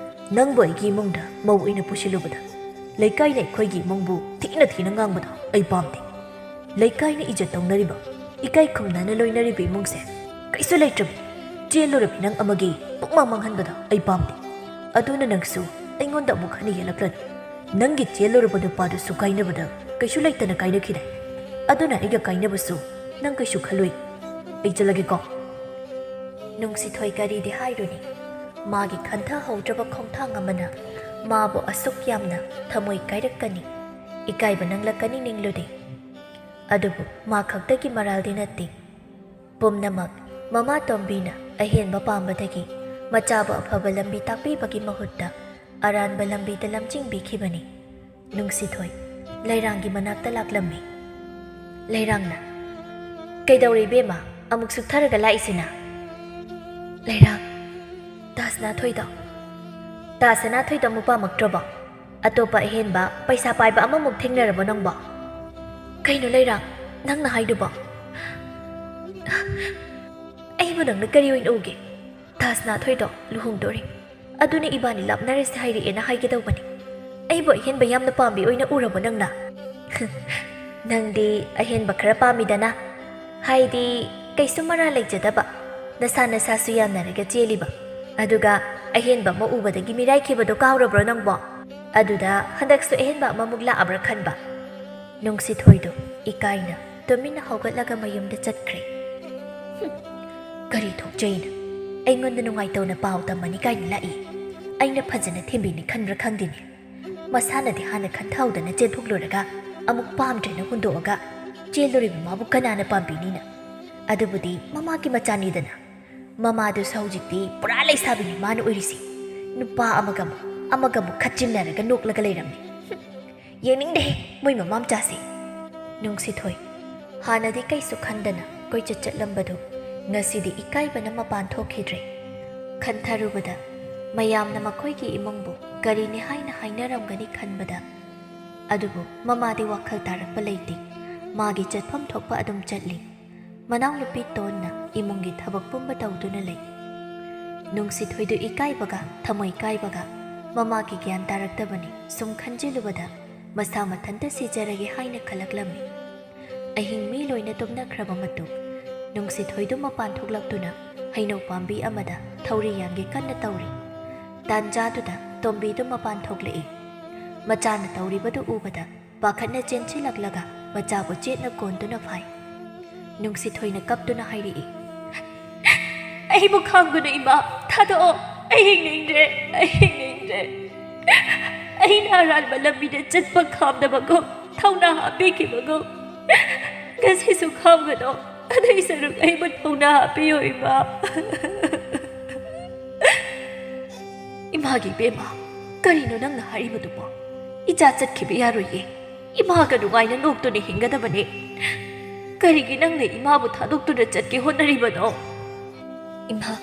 ꯅꯪꯕꯨ ꯑꯩꯒꯤ ꯏꯃꯨꯡꯗ ꯃꯧ ꯑꯣꯏꯅ ꯄꯨꯁꯤꯜꯂꯨꯕꯗ ꯂꯩꯀꯥꯏꯅ ꯑꯩꯈꯣꯏꯒꯤ ꯏꯃꯨꯡꯕꯨ ꯊꯤꯅ ꯊꯤꯅ ꯉꯥꯡꯕꯗꯣ ꯑꯩ ꯄꯥꯝꯗꯦ꯫ ꯂꯩꯀꯥꯏꯅ ꯏꯖꯠ ꯇꯧꯅꯔꯤꯕ, ꯏꯀꯥꯏ ꯈꯨꯝꯅꯅ ꯂꯣꯏꯅꯔꯤꯕ ꯏꯃꯨꯡꯁꯦ ꯀꯩꯁꯨ ꯂꯩꯇ꯭ꯔꯕꯤ, ꯆꯦꯜꯂꯨꯔꯕꯤ ꯅꯪ ꯑꯃꯒꯤ ꯄꯨꯛꯃꯥꯡ ꯃꯥꯡꯍꯟꯕꯗꯣ ꯑꯩ ꯄꯥꯝꯗꯦ꯫ ꯑꯗꯨꯅ ꯅꯪꯁꯨ ꯑꯩꯉꯣꯟꯗ ꯑꯃꯨꯛ ꯍꯟꯅ ꯌꯦꯜꯂꯛꯂꯅꯨ꯫ ꯅꯪꯒꯤ ꯆꯦꯜꯂꯨꯔꯕ ꯅꯨꯄꯥꯗꯨꯁꯨ ꯀꯥꯏꯅꯕꯗ ꯀꯩꯁꯨ ꯂꯩꯇꯅ ꯀꯥꯏꯅꯈꯤꯗꯥꯏ? ꯑꯗꯨꯅ ꯑꯩꯒ ꯀꯥꯏꯅꯕꯁꯨ ꯅꯪ ꯀꯩꯁꯨ ꯈꯜꯂꯨꯏ꯫ ꯑꯩ ꯆꯠꯂꯒꯦꯀꯣ꯫" ꯅꯨꯡꯁꯤꯊꯣꯏ ꯀꯔꯤꯗꯤ ꯍꯥꯏꯔꯨꯅꯤ, ꯃꯥꯒꯤ ꯈꯟꯊꯍꯧꯗ꯭ꯔꯕ ꯈꯣꯡꯊꯥꯡ ꯑꯃꯅ ꯃꯥꯕꯨ ꯑꯁꯨꯛ ꯌꯥꯝꯅ ꯊꯃꯣꯏ ꯀꯥꯏꯔꯛꯀꯅꯤ, ꯏꯀꯥꯏꯕ ꯅꯪꯂꯛꯀꯅꯤ ꯅꯤꯡꯂꯨꯗꯦ꯫ ꯑꯗꯨꯕꯨ ꯃꯥ ꯈꯛꯇꯒꯤ ꯃꯔꯥꯜꯗꯤ ꯅꯠꯇꯦ꯫ ꯄꯨꯝꯅꯃꯛ ꯃꯃꯥ ꯇꯣꯝꯕꯤꯅ ꯑꯍꯦꯟꯕ ꯄꯥꯝꯕꯗꯒꯤ ꯃꯆꯥꯕꯨ ꯑꯐꯕ ꯂꯝꯕꯤ ꯇꯥꯛꯄꯤꯕꯒꯤ ꯃꯍꯨꯠꯇ ꯑꯔꯥꯟꯕ ꯂꯝꯕꯤꯗ ꯂꯝꯖꯤꯡꯕꯤꯈꯤꯕꯅꯤ꯫ ꯅꯨꯡꯁꯤꯊꯣꯏ ꯂꯩꯔꯥꯡꯒꯤ ꯃꯅꯥꯛꯇ ꯂꯥꯛꯂꯝꯃꯤ꯫ ꯂꯩꯔꯥꯡꯅ, ꯀꯩꯗꯧꯔꯦ ꯏꯕꯦꯝꯃ? ꯑꯃꯨꯛ ꯁꯨꯛꯊꯔꯒ ꯂꯥꯛꯏꯁꯤꯅ? ꯂꯩꯔꯥꯛ, ꯇꯥ ꯁꯅꯥꯊꯣꯏꯗꯣ, ꯇꯥ ꯁꯅꯥꯊꯣꯏꯗꯣ ꯑꯃꯨꯛ ꯄꯥꯝꯃꯛꯇ꯭ꯔꯕꯣ? ꯑꯇꯣꯞꯄ ꯑꯍꯦꯟꯕ ꯄꯩꯁꯥ ꯄꯥꯏꯕ ꯑꯃꯃꯨꯛ ꯊꯦꯡꯅꯔꯕꯣ ꯅꯪꯕꯣ? ꯀꯩꯅꯣ ꯂꯩꯔꯥꯛ, ꯅꯪꯅ ꯍꯥꯏꯗꯨꯕꯣ? ꯑꯩꯕꯨ ꯅꯪꯅ ꯀꯔꯤ ꯑꯣꯏꯅ ꯎꯒꯦ? ꯇꯥ ꯁꯅꯥꯊꯣꯏꯗꯣ ꯂꯨꯍꯣꯡꯗꯣꯔꯦ, ꯑꯗꯨꯅ ꯏꯕꯥꯅꯤ ꯂꯥꯞꯅꯔꯁꯦ ꯍꯥꯏꯔꯛꯑꯦꯅ ꯍꯥꯏꯒꯦ ꯇꯧꯕꯅꯤ꯫ ꯑꯩꯕꯨ ꯑꯍꯦꯟꯕ ꯌꯥꯝꯅ ꯄꯥꯝꯕꯤ ꯑꯣꯏꯅ ꯎꯔꯕꯣ ꯅꯪꯅ? ꯅꯪꯗꯤ ꯑꯍꯦꯟꯕ ꯈꯔ ꯄꯥꯝꯃꯤꯗꯅ, ꯍꯥꯏꯗꯤ ꯀꯩꯁꯨ ꯃꯔꯥ ꯂꯩꯖꯗꯕ, ꯅꯁꯥ ꯅꯁꯥꯁꯨ ꯌꯥꯅꯔꯒ ꯆꯦꯜꯂꯤꯕ, ꯑꯗꯨꯒ ꯑꯍꯦꯟꯕ ꯑꯃ ꯎꯕꯗꯒꯤ ꯃꯤꯔꯥꯏꯈꯤꯕꯗꯣ ꯀꯥꯎꯔꯕ꯭ꯔꯣ ꯅꯪꯕꯣ? ꯑꯗꯨꯗ ꯍꯟꯗꯛꯁꯨ ꯑꯍꯦꯟꯕ ꯑꯃꯃꯨꯛ ꯂꯥꯛꯑꯕ꯭ꯔꯥ ꯈꯟꯕ꯫ ꯅꯨꯡꯁꯤꯊꯣꯏꯗꯣ ꯏꯀꯥꯏꯅ ꯇꯨꯃꯤꯟꯅ ꯍꯧꯒꯠꯂꯒ ꯃꯌꯨꯝꯗ ꯆꯠꯈ꯭ꯔꯦ꯫ ꯍꯨꯝ, ꯀꯔꯤ ꯊꯣꯛꯆꯩꯅ? ꯑꯩꯉꯣꯟꯗ ꯅꯨꯡꯉꯥꯏꯇꯧꯅ ꯄꯥꯎ ꯇꯝꯃꯅꯤ ꯀꯥꯏꯅ ꯂꯥꯛꯏ꯫ ꯑꯩꯅ ꯐꯖꯅ ꯊꯦꯝꯕꯤꯅꯤ ꯈꯟꯕ꯭ꯔꯥ ꯈꯪꯗꯦꯅꯦ꯫ ꯃꯁꯥꯅꯗꯤ ꯍꯥꯟꯅ ꯈꯟꯊꯍꯧꯗꯅ ꯆꯦꯟꯊꯣꯛꯂꯨꯔꯒ ꯑꯃꯨꯛ ꯄꯥꯝꯗ꯭ꯔꯦꯅ ꯍꯨꯟꯗꯣꯛꯑꯒ ꯆꯦꯜꯂꯨꯔꯤꯕ ꯃꯥꯕꯨ ꯀꯅꯥꯅ ꯄꯥꯝꯕꯤꯅꯤꯅ? ꯑꯗꯨꯕꯨꯗꯤ ꯃꯃꯥꯒꯤ ꯃꯆꯥꯅꯤꯗꯅ꯫ ꯃꯃꯥꯗꯨꯁꯨ ꯍꯧꯖꯤꯛꯇꯤ ꯄꯨꯔꯥ ꯂꯩꯁꯥꯕꯤꯅꯤ ꯃꯥꯅ ꯑꯣꯏꯔꯤꯁꯤ꯫ ꯅꯨꯄꯥ ꯑꯃꯒ ꯑꯃꯨꯛ, ꯑꯃꯒ ꯑꯃꯨꯛ ꯈꯠꯆꯤꯟꯅꯔꯒ ꯅꯣꯛꯂꯒ ꯂꯩꯔꯝꯃꯤ꯫ ꯍꯨꯝ, ꯌꯦꯡꯅꯤꯡꯗꯦꯍꯦ ꯃꯣꯏ ꯃꯃꯥ ꯃꯆꯥꯁꯦ꯫ ꯅꯨꯡꯁꯤꯊꯣꯏ, ꯍꯥꯟꯅꯗꯤ ꯀꯩꯁꯨ ꯈꯟꯗꯅ ꯀꯣꯏꯆꯠ ꯆꯠꯂꯝꯕꯗꯨ ꯉꯁꯤꯗꯤ ꯏꯀꯥꯏꯕꯅ ꯃꯄꯥꯟ ꯊꯣꯛꯈꯤꯗ꯭ꯔꯦ꯫ ꯈꯟꯊꯔꯨꯕꯗ ꯃꯌꯥꯝꯅ ꯃꯈꯣꯏꯒꯤ ꯏꯃꯨꯡꯕꯨ ꯀꯔꯤꯅꯤ ꯍꯥꯏꯅ ꯍꯥꯏꯅꯔꯝꯒꯅꯤ ꯈꯟꯕꯗ, ꯑꯗꯨꯕꯨ ꯃꯃꯥꯗꯤ ꯋꯥꯈꯜ ꯇꯥꯔꯛꯄ ꯂꯩꯇꯦ꯫ ꯃꯥꯒꯤ ꯆꯠꯐꯝ ꯊꯣꯛꯄ ꯑꯗꯨꯝ ꯆꯠꯂꯤ꯫ ꯃꯅꯥꯎꯅꯨꯄꯤ ꯇꯣꯟꯅ ꯏꯃꯨꯡꯒꯤ ꯊꯕꯛ ꯄꯨꯝꯕ ꯇꯧꯗꯨꯅ ꯂꯩ꯫ ꯅꯨꯡꯁꯤꯊꯣꯏꯗꯨ ꯏꯀꯥꯏꯕꯒ ꯊꯃꯣꯏ ꯀꯥꯏꯕꯒ ꯃꯃꯥꯒꯤ ꯒ꯭ꯌꯥꯟ ꯇꯥꯔꯛꯇꯕꯅꯤ꯫ ꯁꯨꯝ ꯈꯟꯖꯤꯜꯂꯨꯕꯗ ꯃꯁꯥ ꯃꯊꯟꯇ ꯁꯤꯖꯔꯒꯦ ꯍꯥꯏꯅ ꯈꯜꯂꯛꯂꯝꯃꯤ꯫ ꯑꯍꯤꯡ ꯃꯤ ꯂꯣꯏꯅ ꯇꯨꯝꯅꯈ꯭ꯔꯕ ꯃꯇꯨꯡ, ꯅꯨꯡꯁꯤꯊꯣꯏꯗꯨ ꯃꯄꯥꯟ ꯊꯣꯛꯂꯛꯇꯨꯅ ꯍꯩꯅꯧ ꯄꯥꯝꯕꯤ ꯑꯃꯗ ꯊꯧꯔꯤ ꯌꯥꯟꯒꯦ ꯀꯟꯅ ꯇꯧꯔꯤ꯫ ꯇꯥꯟꯖꯥꯗꯨꯗ ꯇꯣꯝꯕꯤꯗꯨ ꯃꯄꯥꯟ ꯊꯣꯛꯂꯛꯏ꯫ ꯃꯆꯥꯅ ꯇꯧꯔꯤꯕꯗꯨ ꯎꯕꯗ ꯄꯥꯈꯠꯅ ꯆꯦꯟꯁꯤꯜꯂꯛꯂꯒ ꯃꯆꯥꯕꯨ ꯆꯦꯠꯅ ꯀꯣꯟꯗꯨꯅ ꯐꯥꯏ꯫ ꯅꯨꯡꯁꯤꯊꯣꯏꯅ ꯀꯞꯇꯨꯅ ꯍꯥꯏꯔꯛꯏ, "ꯑꯩꯕꯨ ꯈꯥꯝꯒꯅꯨ ꯏꯃꯥ, ꯊꯥꯗꯣꯛꯑꯣ꯫ ꯑꯩ ꯍꯤꯡꯅꯤꯡꯗ꯭ꯔꯦ, ꯑꯩ ꯍꯤꯡꯅꯤꯡꯗ꯭ꯔꯦ꯫ ꯑꯩꯅ ꯑꯔꯥꯟꯕ ꯂꯝꯕꯤꯗ ꯆꯠꯄ ꯈꯥꯝꯗꯕꯒꯨꯝ, ꯊꯧꯅꯥ ꯍꯥꯞꯄꯤꯈꯤꯕꯒꯨꯝ, ꯉꯁꯤꯁꯨ ꯈꯥꯝꯒꯅꯨ꯫ ꯑꯗꯨꯒꯤ ꯁꯔꯨꯛ ꯑꯩꯕꯨ ꯊꯧꯅꯥ ꯍꯥꯞꯄꯤꯌꯨ ꯏꯃꯥ꯫" "ꯏꯃꯥꯒꯤ ꯏꯕꯦꯝꯃ, ꯀꯔꯤꯅꯣ ꯅꯪꯅ ꯍꯥꯏꯔꯤꯕꯗꯨꯕꯣ? ꯏꯆꯥ ꯆꯠꯈꯤꯕ ꯌꯥꯔꯣꯏꯌꯦ꯫ ꯏꯃꯥꯒ ꯅꯨꯡꯉꯥꯏꯅ ꯅꯣꯛꯇꯨꯅ ꯍꯤꯡꯒꯗꯕꯅꯦ꯫ ꯀꯔꯤꯒꯤ ꯅꯪꯅ ꯏꯃꯥꯕꯨ ꯊꯥꯗꯣꯛꯇꯨꯅ ꯆꯠꯀꯦ ꯍꯣꯠꯅꯔꯤꯕꯅꯣ? ꯏꯃꯥ,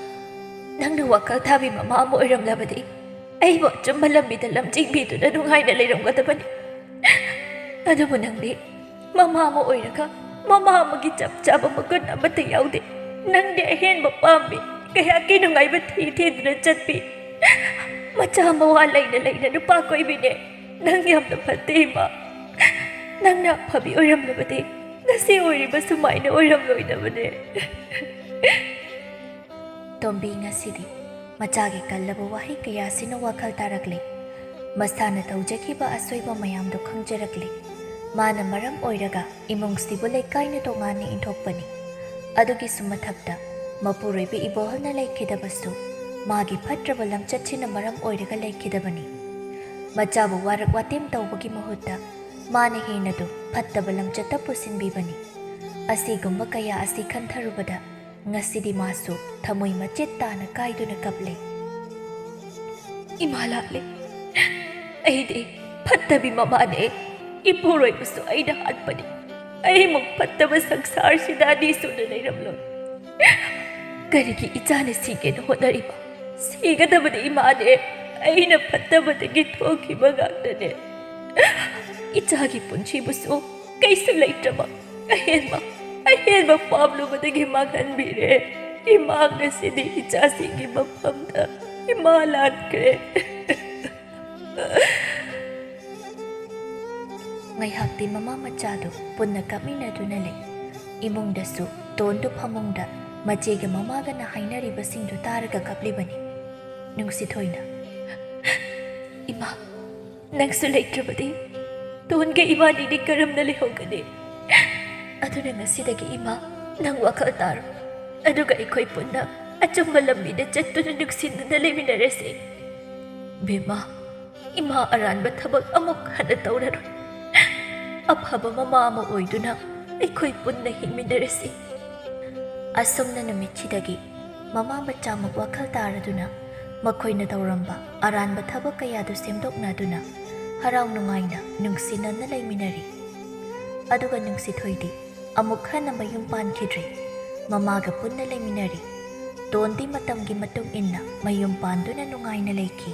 ꯅꯪꯅ ꯋꯥꯈꯜ ꯊꯥꯕꯤ ꯃꯃꯥ ꯑꯃ ꯑꯣꯏꯔꯝꯂꯕꯗꯤ ꯑꯩꯕꯨ ꯑꯆꯨꯝꯕ ꯂꯝꯕꯤꯗ ꯂꯝꯖꯤꯡꯕꯤꯗꯨꯅ ꯅꯨꯡꯉꯥꯏꯅ ꯂꯩꯔꯝꯒꯗꯕꯅꯤ꯫ ꯑꯗꯨꯕꯨ ꯅꯪꯗꯤ ꯃꯃꯥ ꯑꯃ ꯑꯣꯏꯔꯒ ꯃꯃꯥ ꯑꯃꯒꯤ ꯆꯞ ꯆꯥꯕ ꯃꯒꯨꯟ ꯑꯃꯠꯇ ꯌꯥꯎꯗꯦ꯫ ꯅꯪꯗꯤ ꯑꯍꯦꯟꯕ ꯄꯥꯝꯃꯤ, ꯀꯌꯥꯀꯤ ꯅꯨꯡꯉꯥꯏꯕ ꯊꯤ ꯊꯤꯗꯨꯅ ꯆꯠꯄꯤ꯫ ꯃꯆꯥ ꯃꯋꯥ ꯂꯩꯅ ꯂꯩꯅ ꯅꯨꯄꯥ ꯀꯣꯏꯕꯤꯅꯦ꯫ ꯅꯪ ꯌꯥꯝꯅ ꯐꯠꯇꯦ ꯏꯃꯥ꯫ ꯅꯪꯅ ꯑꯐꯕꯤ ꯑꯣꯏꯔꯝꯂꯕꯗꯤ ꯉꯁꯤ ꯑꯣꯏꯔꯤꯕ ꯁꯨꯃꯥꯏꯅ ꯑꯣꯏꯔꯝꯂꯣꯏꯗꯕꯅꯦ꯫ ꯇꯣꯝꯕꯤ ꯉꯁꯤꯗꯤ ꯃꯆꯥꯒꯤ ꯀꯜꯂꯕ ꯋꯥꯍꯩ ꯀꯌꯥꯁꯤꯅ ꯋꯥꯈꯜ ꯇꯥꯔꯛꯂꯦ꯫ ꯃꯁꯥꯅ ꯇꯧꯖꯈꯤꯕ ꯑꯁꯣꯏꯕ ꯃꯌꯥꯝꯗꯨ ꯈꯪꯖꯔꯛꯂꯦ꯫ ꯃꯥꯅ ꯃꯔꯝ ꯑꯣꯏꯔꯒ ꯏꯃꯨꯡꯁꯤꯕꯨ ꯂꯩꯀꯥꯏꯅ ꯇꯣꯉꯥꯟꯅ ꯏꯟꯊꯣꯛꯄꯅꯤ꯫ ꯑꯗꯨꯒꯤꯁꯨ ꯃꯊꯛꯇ ꯃꯄꯨꯔꯣꯏꯕ ꯏꯕꯣꯍꯜꯅ ꯂꯩꯈꯤꯗꯕꯁꯨ ꯃꯥꯒꯤ ꯐꯠꯇ꯭ꯔꯕ ꯂꯝꯆꯠꯁꯤꯅ ꯃꯔꯝ ꯑꯣꯏꯔꯒ ꯂꯩꯈꯤꯗꯕꯅꯤ꯫ ꯃꯆꯥꯕꯨ ꯋꯥꯔꯛ ꯋꯥꯇꯦꯝ ꯇꯧꯕꯒꯤ ꯃꯍꯨꯠꯇ ꯃꯥꯅ ꯍꯦꯟꯅꯗꯨ ꯐꯠꯇꯕ ꯂꯝꯆꯠꯇ ꯄꯨꯁꯤꯟꯕꯤꯕꯅꯤ꯫ ꯑꯁꯤꯒꯨꯝꯕ ꯀꯌꯥ ꯑꯁꯤ ꯈꯟꯊꯔꯨꯕꯗ ꯉꯁꯤꯗꯤ ꯃꯥꯁꯨ ꯊꯃꯣꯏ ꯃꯆꯦꯠ ꯇꯥꯅ ꯀꯥꯏꯗꯨꯅ ꯀꯞꯂꯦ꯫ ꯏꯃꯥ ꯂꯥꯛꯂꯦ꯫ ꯑꯩꯗꯤ ꯐꯠꯇꯕꯤ ꯃꯃꯥꯅꯦ꯫ ꯏꯄꯨꯔꯣꯏꯕꯁꯨ ꯑꯩꯅ ꯍꯥꯠꯄꯅꯤ꯫ ꯑꯩꯃꯨꯛ ꯐꯠꯇꯕ ꯁꯪꯁꯥꯔꯁꯤꯗ ꯑꯅꯤ ꯁꯨꯅ ꯂꯩꯔꯝꯂꯣꯏ꯫ ꯀꯔꯤꯒꯤ ꯏꯆꯥꯅ ꯁꯤꯒꯦꯅ ꯍꯣꯠꯅꯔꯤꯕ? ꯁꯤꯒꯗꯕꯗꯤ ꯏꯃꯥꯅꯦ꯫ ꯑꯩꯅ ꯐꯠꯇꯕꯗꯒꯤ ꯊꯣꯛꯈꯤꯕ ꯉꯥꯛꯇꯅꯦ꯫ ꯏꯆꯥꯒꯤ ꯄꯨꯟꯁꯤꯕꯨꯁꯨ ꯀꯩꯁꯨ ꯂꯩꯇ꯭ꯔꯕ ꯑꯍꯦꯟꯕ, ꯑꯍꯦꯟꯕ ꯄꯥꯝꯂꯨꯕꯗꯒꯤ ꯃꯥꯡꯍꯟꯕꯤꯔꯦ꯫ ꯏꯃꯥ ꯉꯁꯤꯗꯤ ꯏꯆꯥꯁꯤꯡꯒꯤ ꯃꯐꯝꯗ ꯏꯃꯥ ꯂꯥꯛꯈ꯭ꯔꯦ꯫ ꯉꯥꯏꯍꯥꯛꯇꯤ ꯃꯃꯥ ꯃꯆꯥꯗꯨ ꯄꯨꯟꯅ ꯀꯞꯃꯤꯟꯅꯗꯨꯅ ꯂꯩ꯫ ꯏꯃꯨꯡꯗꯁꯨ ꯇꯣꯟꯗꯨ ꯐꯃꯨꯡꯗ ꯃꯆꯦꯒ ꯃꯃꯥꯒꯅ ꯍꯥꯏꯅꯔꯤꯕꯁꯤꯡꯗꯨ ꯇꯥꯔꯒ ꯀꯞꯂꯤꯕꯅꯤ꯫ ꯅꯨꯡꯁꯤꯊꯣꯏꯅ, "ꯏꯃꯥ, ꯅꯪꯁꯨ ꯂꯩꯇ꯭ꯔꯕꯗꯤ ꯇꯣꯟꯒ ꯏꯕꯥꯅꯤꯗꯤ ꯀꯔꯝꯅ ꯂꯩꯍꯧꯒꯅꯤ? ꯑꯗꯨꯅ ꯉꯁꯤꯗꯒꯤ ꯏꯃꯥ, ꯅꯪ ꯋꯥꯈꯜ ꯇꯥꯔꯣ꯫ ꯑꯗꯨꯒ ꯑꯩꯈꯣꯏ ꯄꯨꯟꯅ ꯑꯆꯨꯝꯕ ꯂꯝꯕꯤꯗ ꯆꯠꯇꯨꯅ ꯅꯨꯡꯁꯤꯅꯅ ꯂꯩꯃꯤꯟꯅꯔꯁꯤ꯫" ꯕꯦꯝꯃ, ꯏꯃꯥ ꯑꯔꯥꯟꯕ ꯊꯕꯛ ꯑꯃꯨꯛ ꯍꯟꯅ ꯇꯧꯔꯔꯣꯏ꯫ ꯑꯐꯕ ꯃꯃꯥ ꯑꯃ ꯑꯣꯏꯗꯨꯅ ꯑꯩꯈꯣꯏ ꯄꯨꯟꯅ ꯍꯤꯡꯃꯤꯟꯅꯔꯁꯤ꯫ ꯑꯁꯨꯝꯅ ꯅꯨꯃꯤꯠꯁꯤꯗꯒꯤ ꯃꯃꯥ ꯃꯆꯥꯃꯛ ꯋꯥꯈꯜ ꯇꯥꯔꯗꯨꯅ ꯃꯈꯣꯏꯅ ꯇꯧꯔꯝꯕ ꯑꯔꯥꯟꯕ ꯊꯕꯛ ꯀꯌꯥꯗꯨ ꯁꯦꯝꯗꯣꯛꯅꯗꯨꯅ ꯍꯔꯥꯎ ꯅꯨꯡꯉꯥꯏꯅ ꯅꯨꯡꯁꯤꯅꯅ ꯂꯩꯃꯤꯟꯅꯔꯤ꯫ ꯑꯗꯨꯒ ꯅꯨꯡꯁꯤꯊꯣꯏꯗꯤ ꯑꯃꯨꯛ ꯍꯟꯅ ꯃꯌꯨꯝ ꯄꯥꯟꯈꯤꯗ꯭ꯔꯤ꯫ ꯃꯃꯥꯒ ꯄꯨꯟꯅ ꯂꯩꯃꯤꯟꯅꯔꯤ꯫ ꯇꯣꯟꯗꯤ ꯃꯇꯝꯒꯤ ꯃꯇꯨꯡ ꯏꯟꯅ ꯃꯌꯨꯝ ꯄꯥꯟꯗꯨꯅ ꯅꯨꯡꯉꯥꯏꯅ ꯂꯩꯈꯤ꯫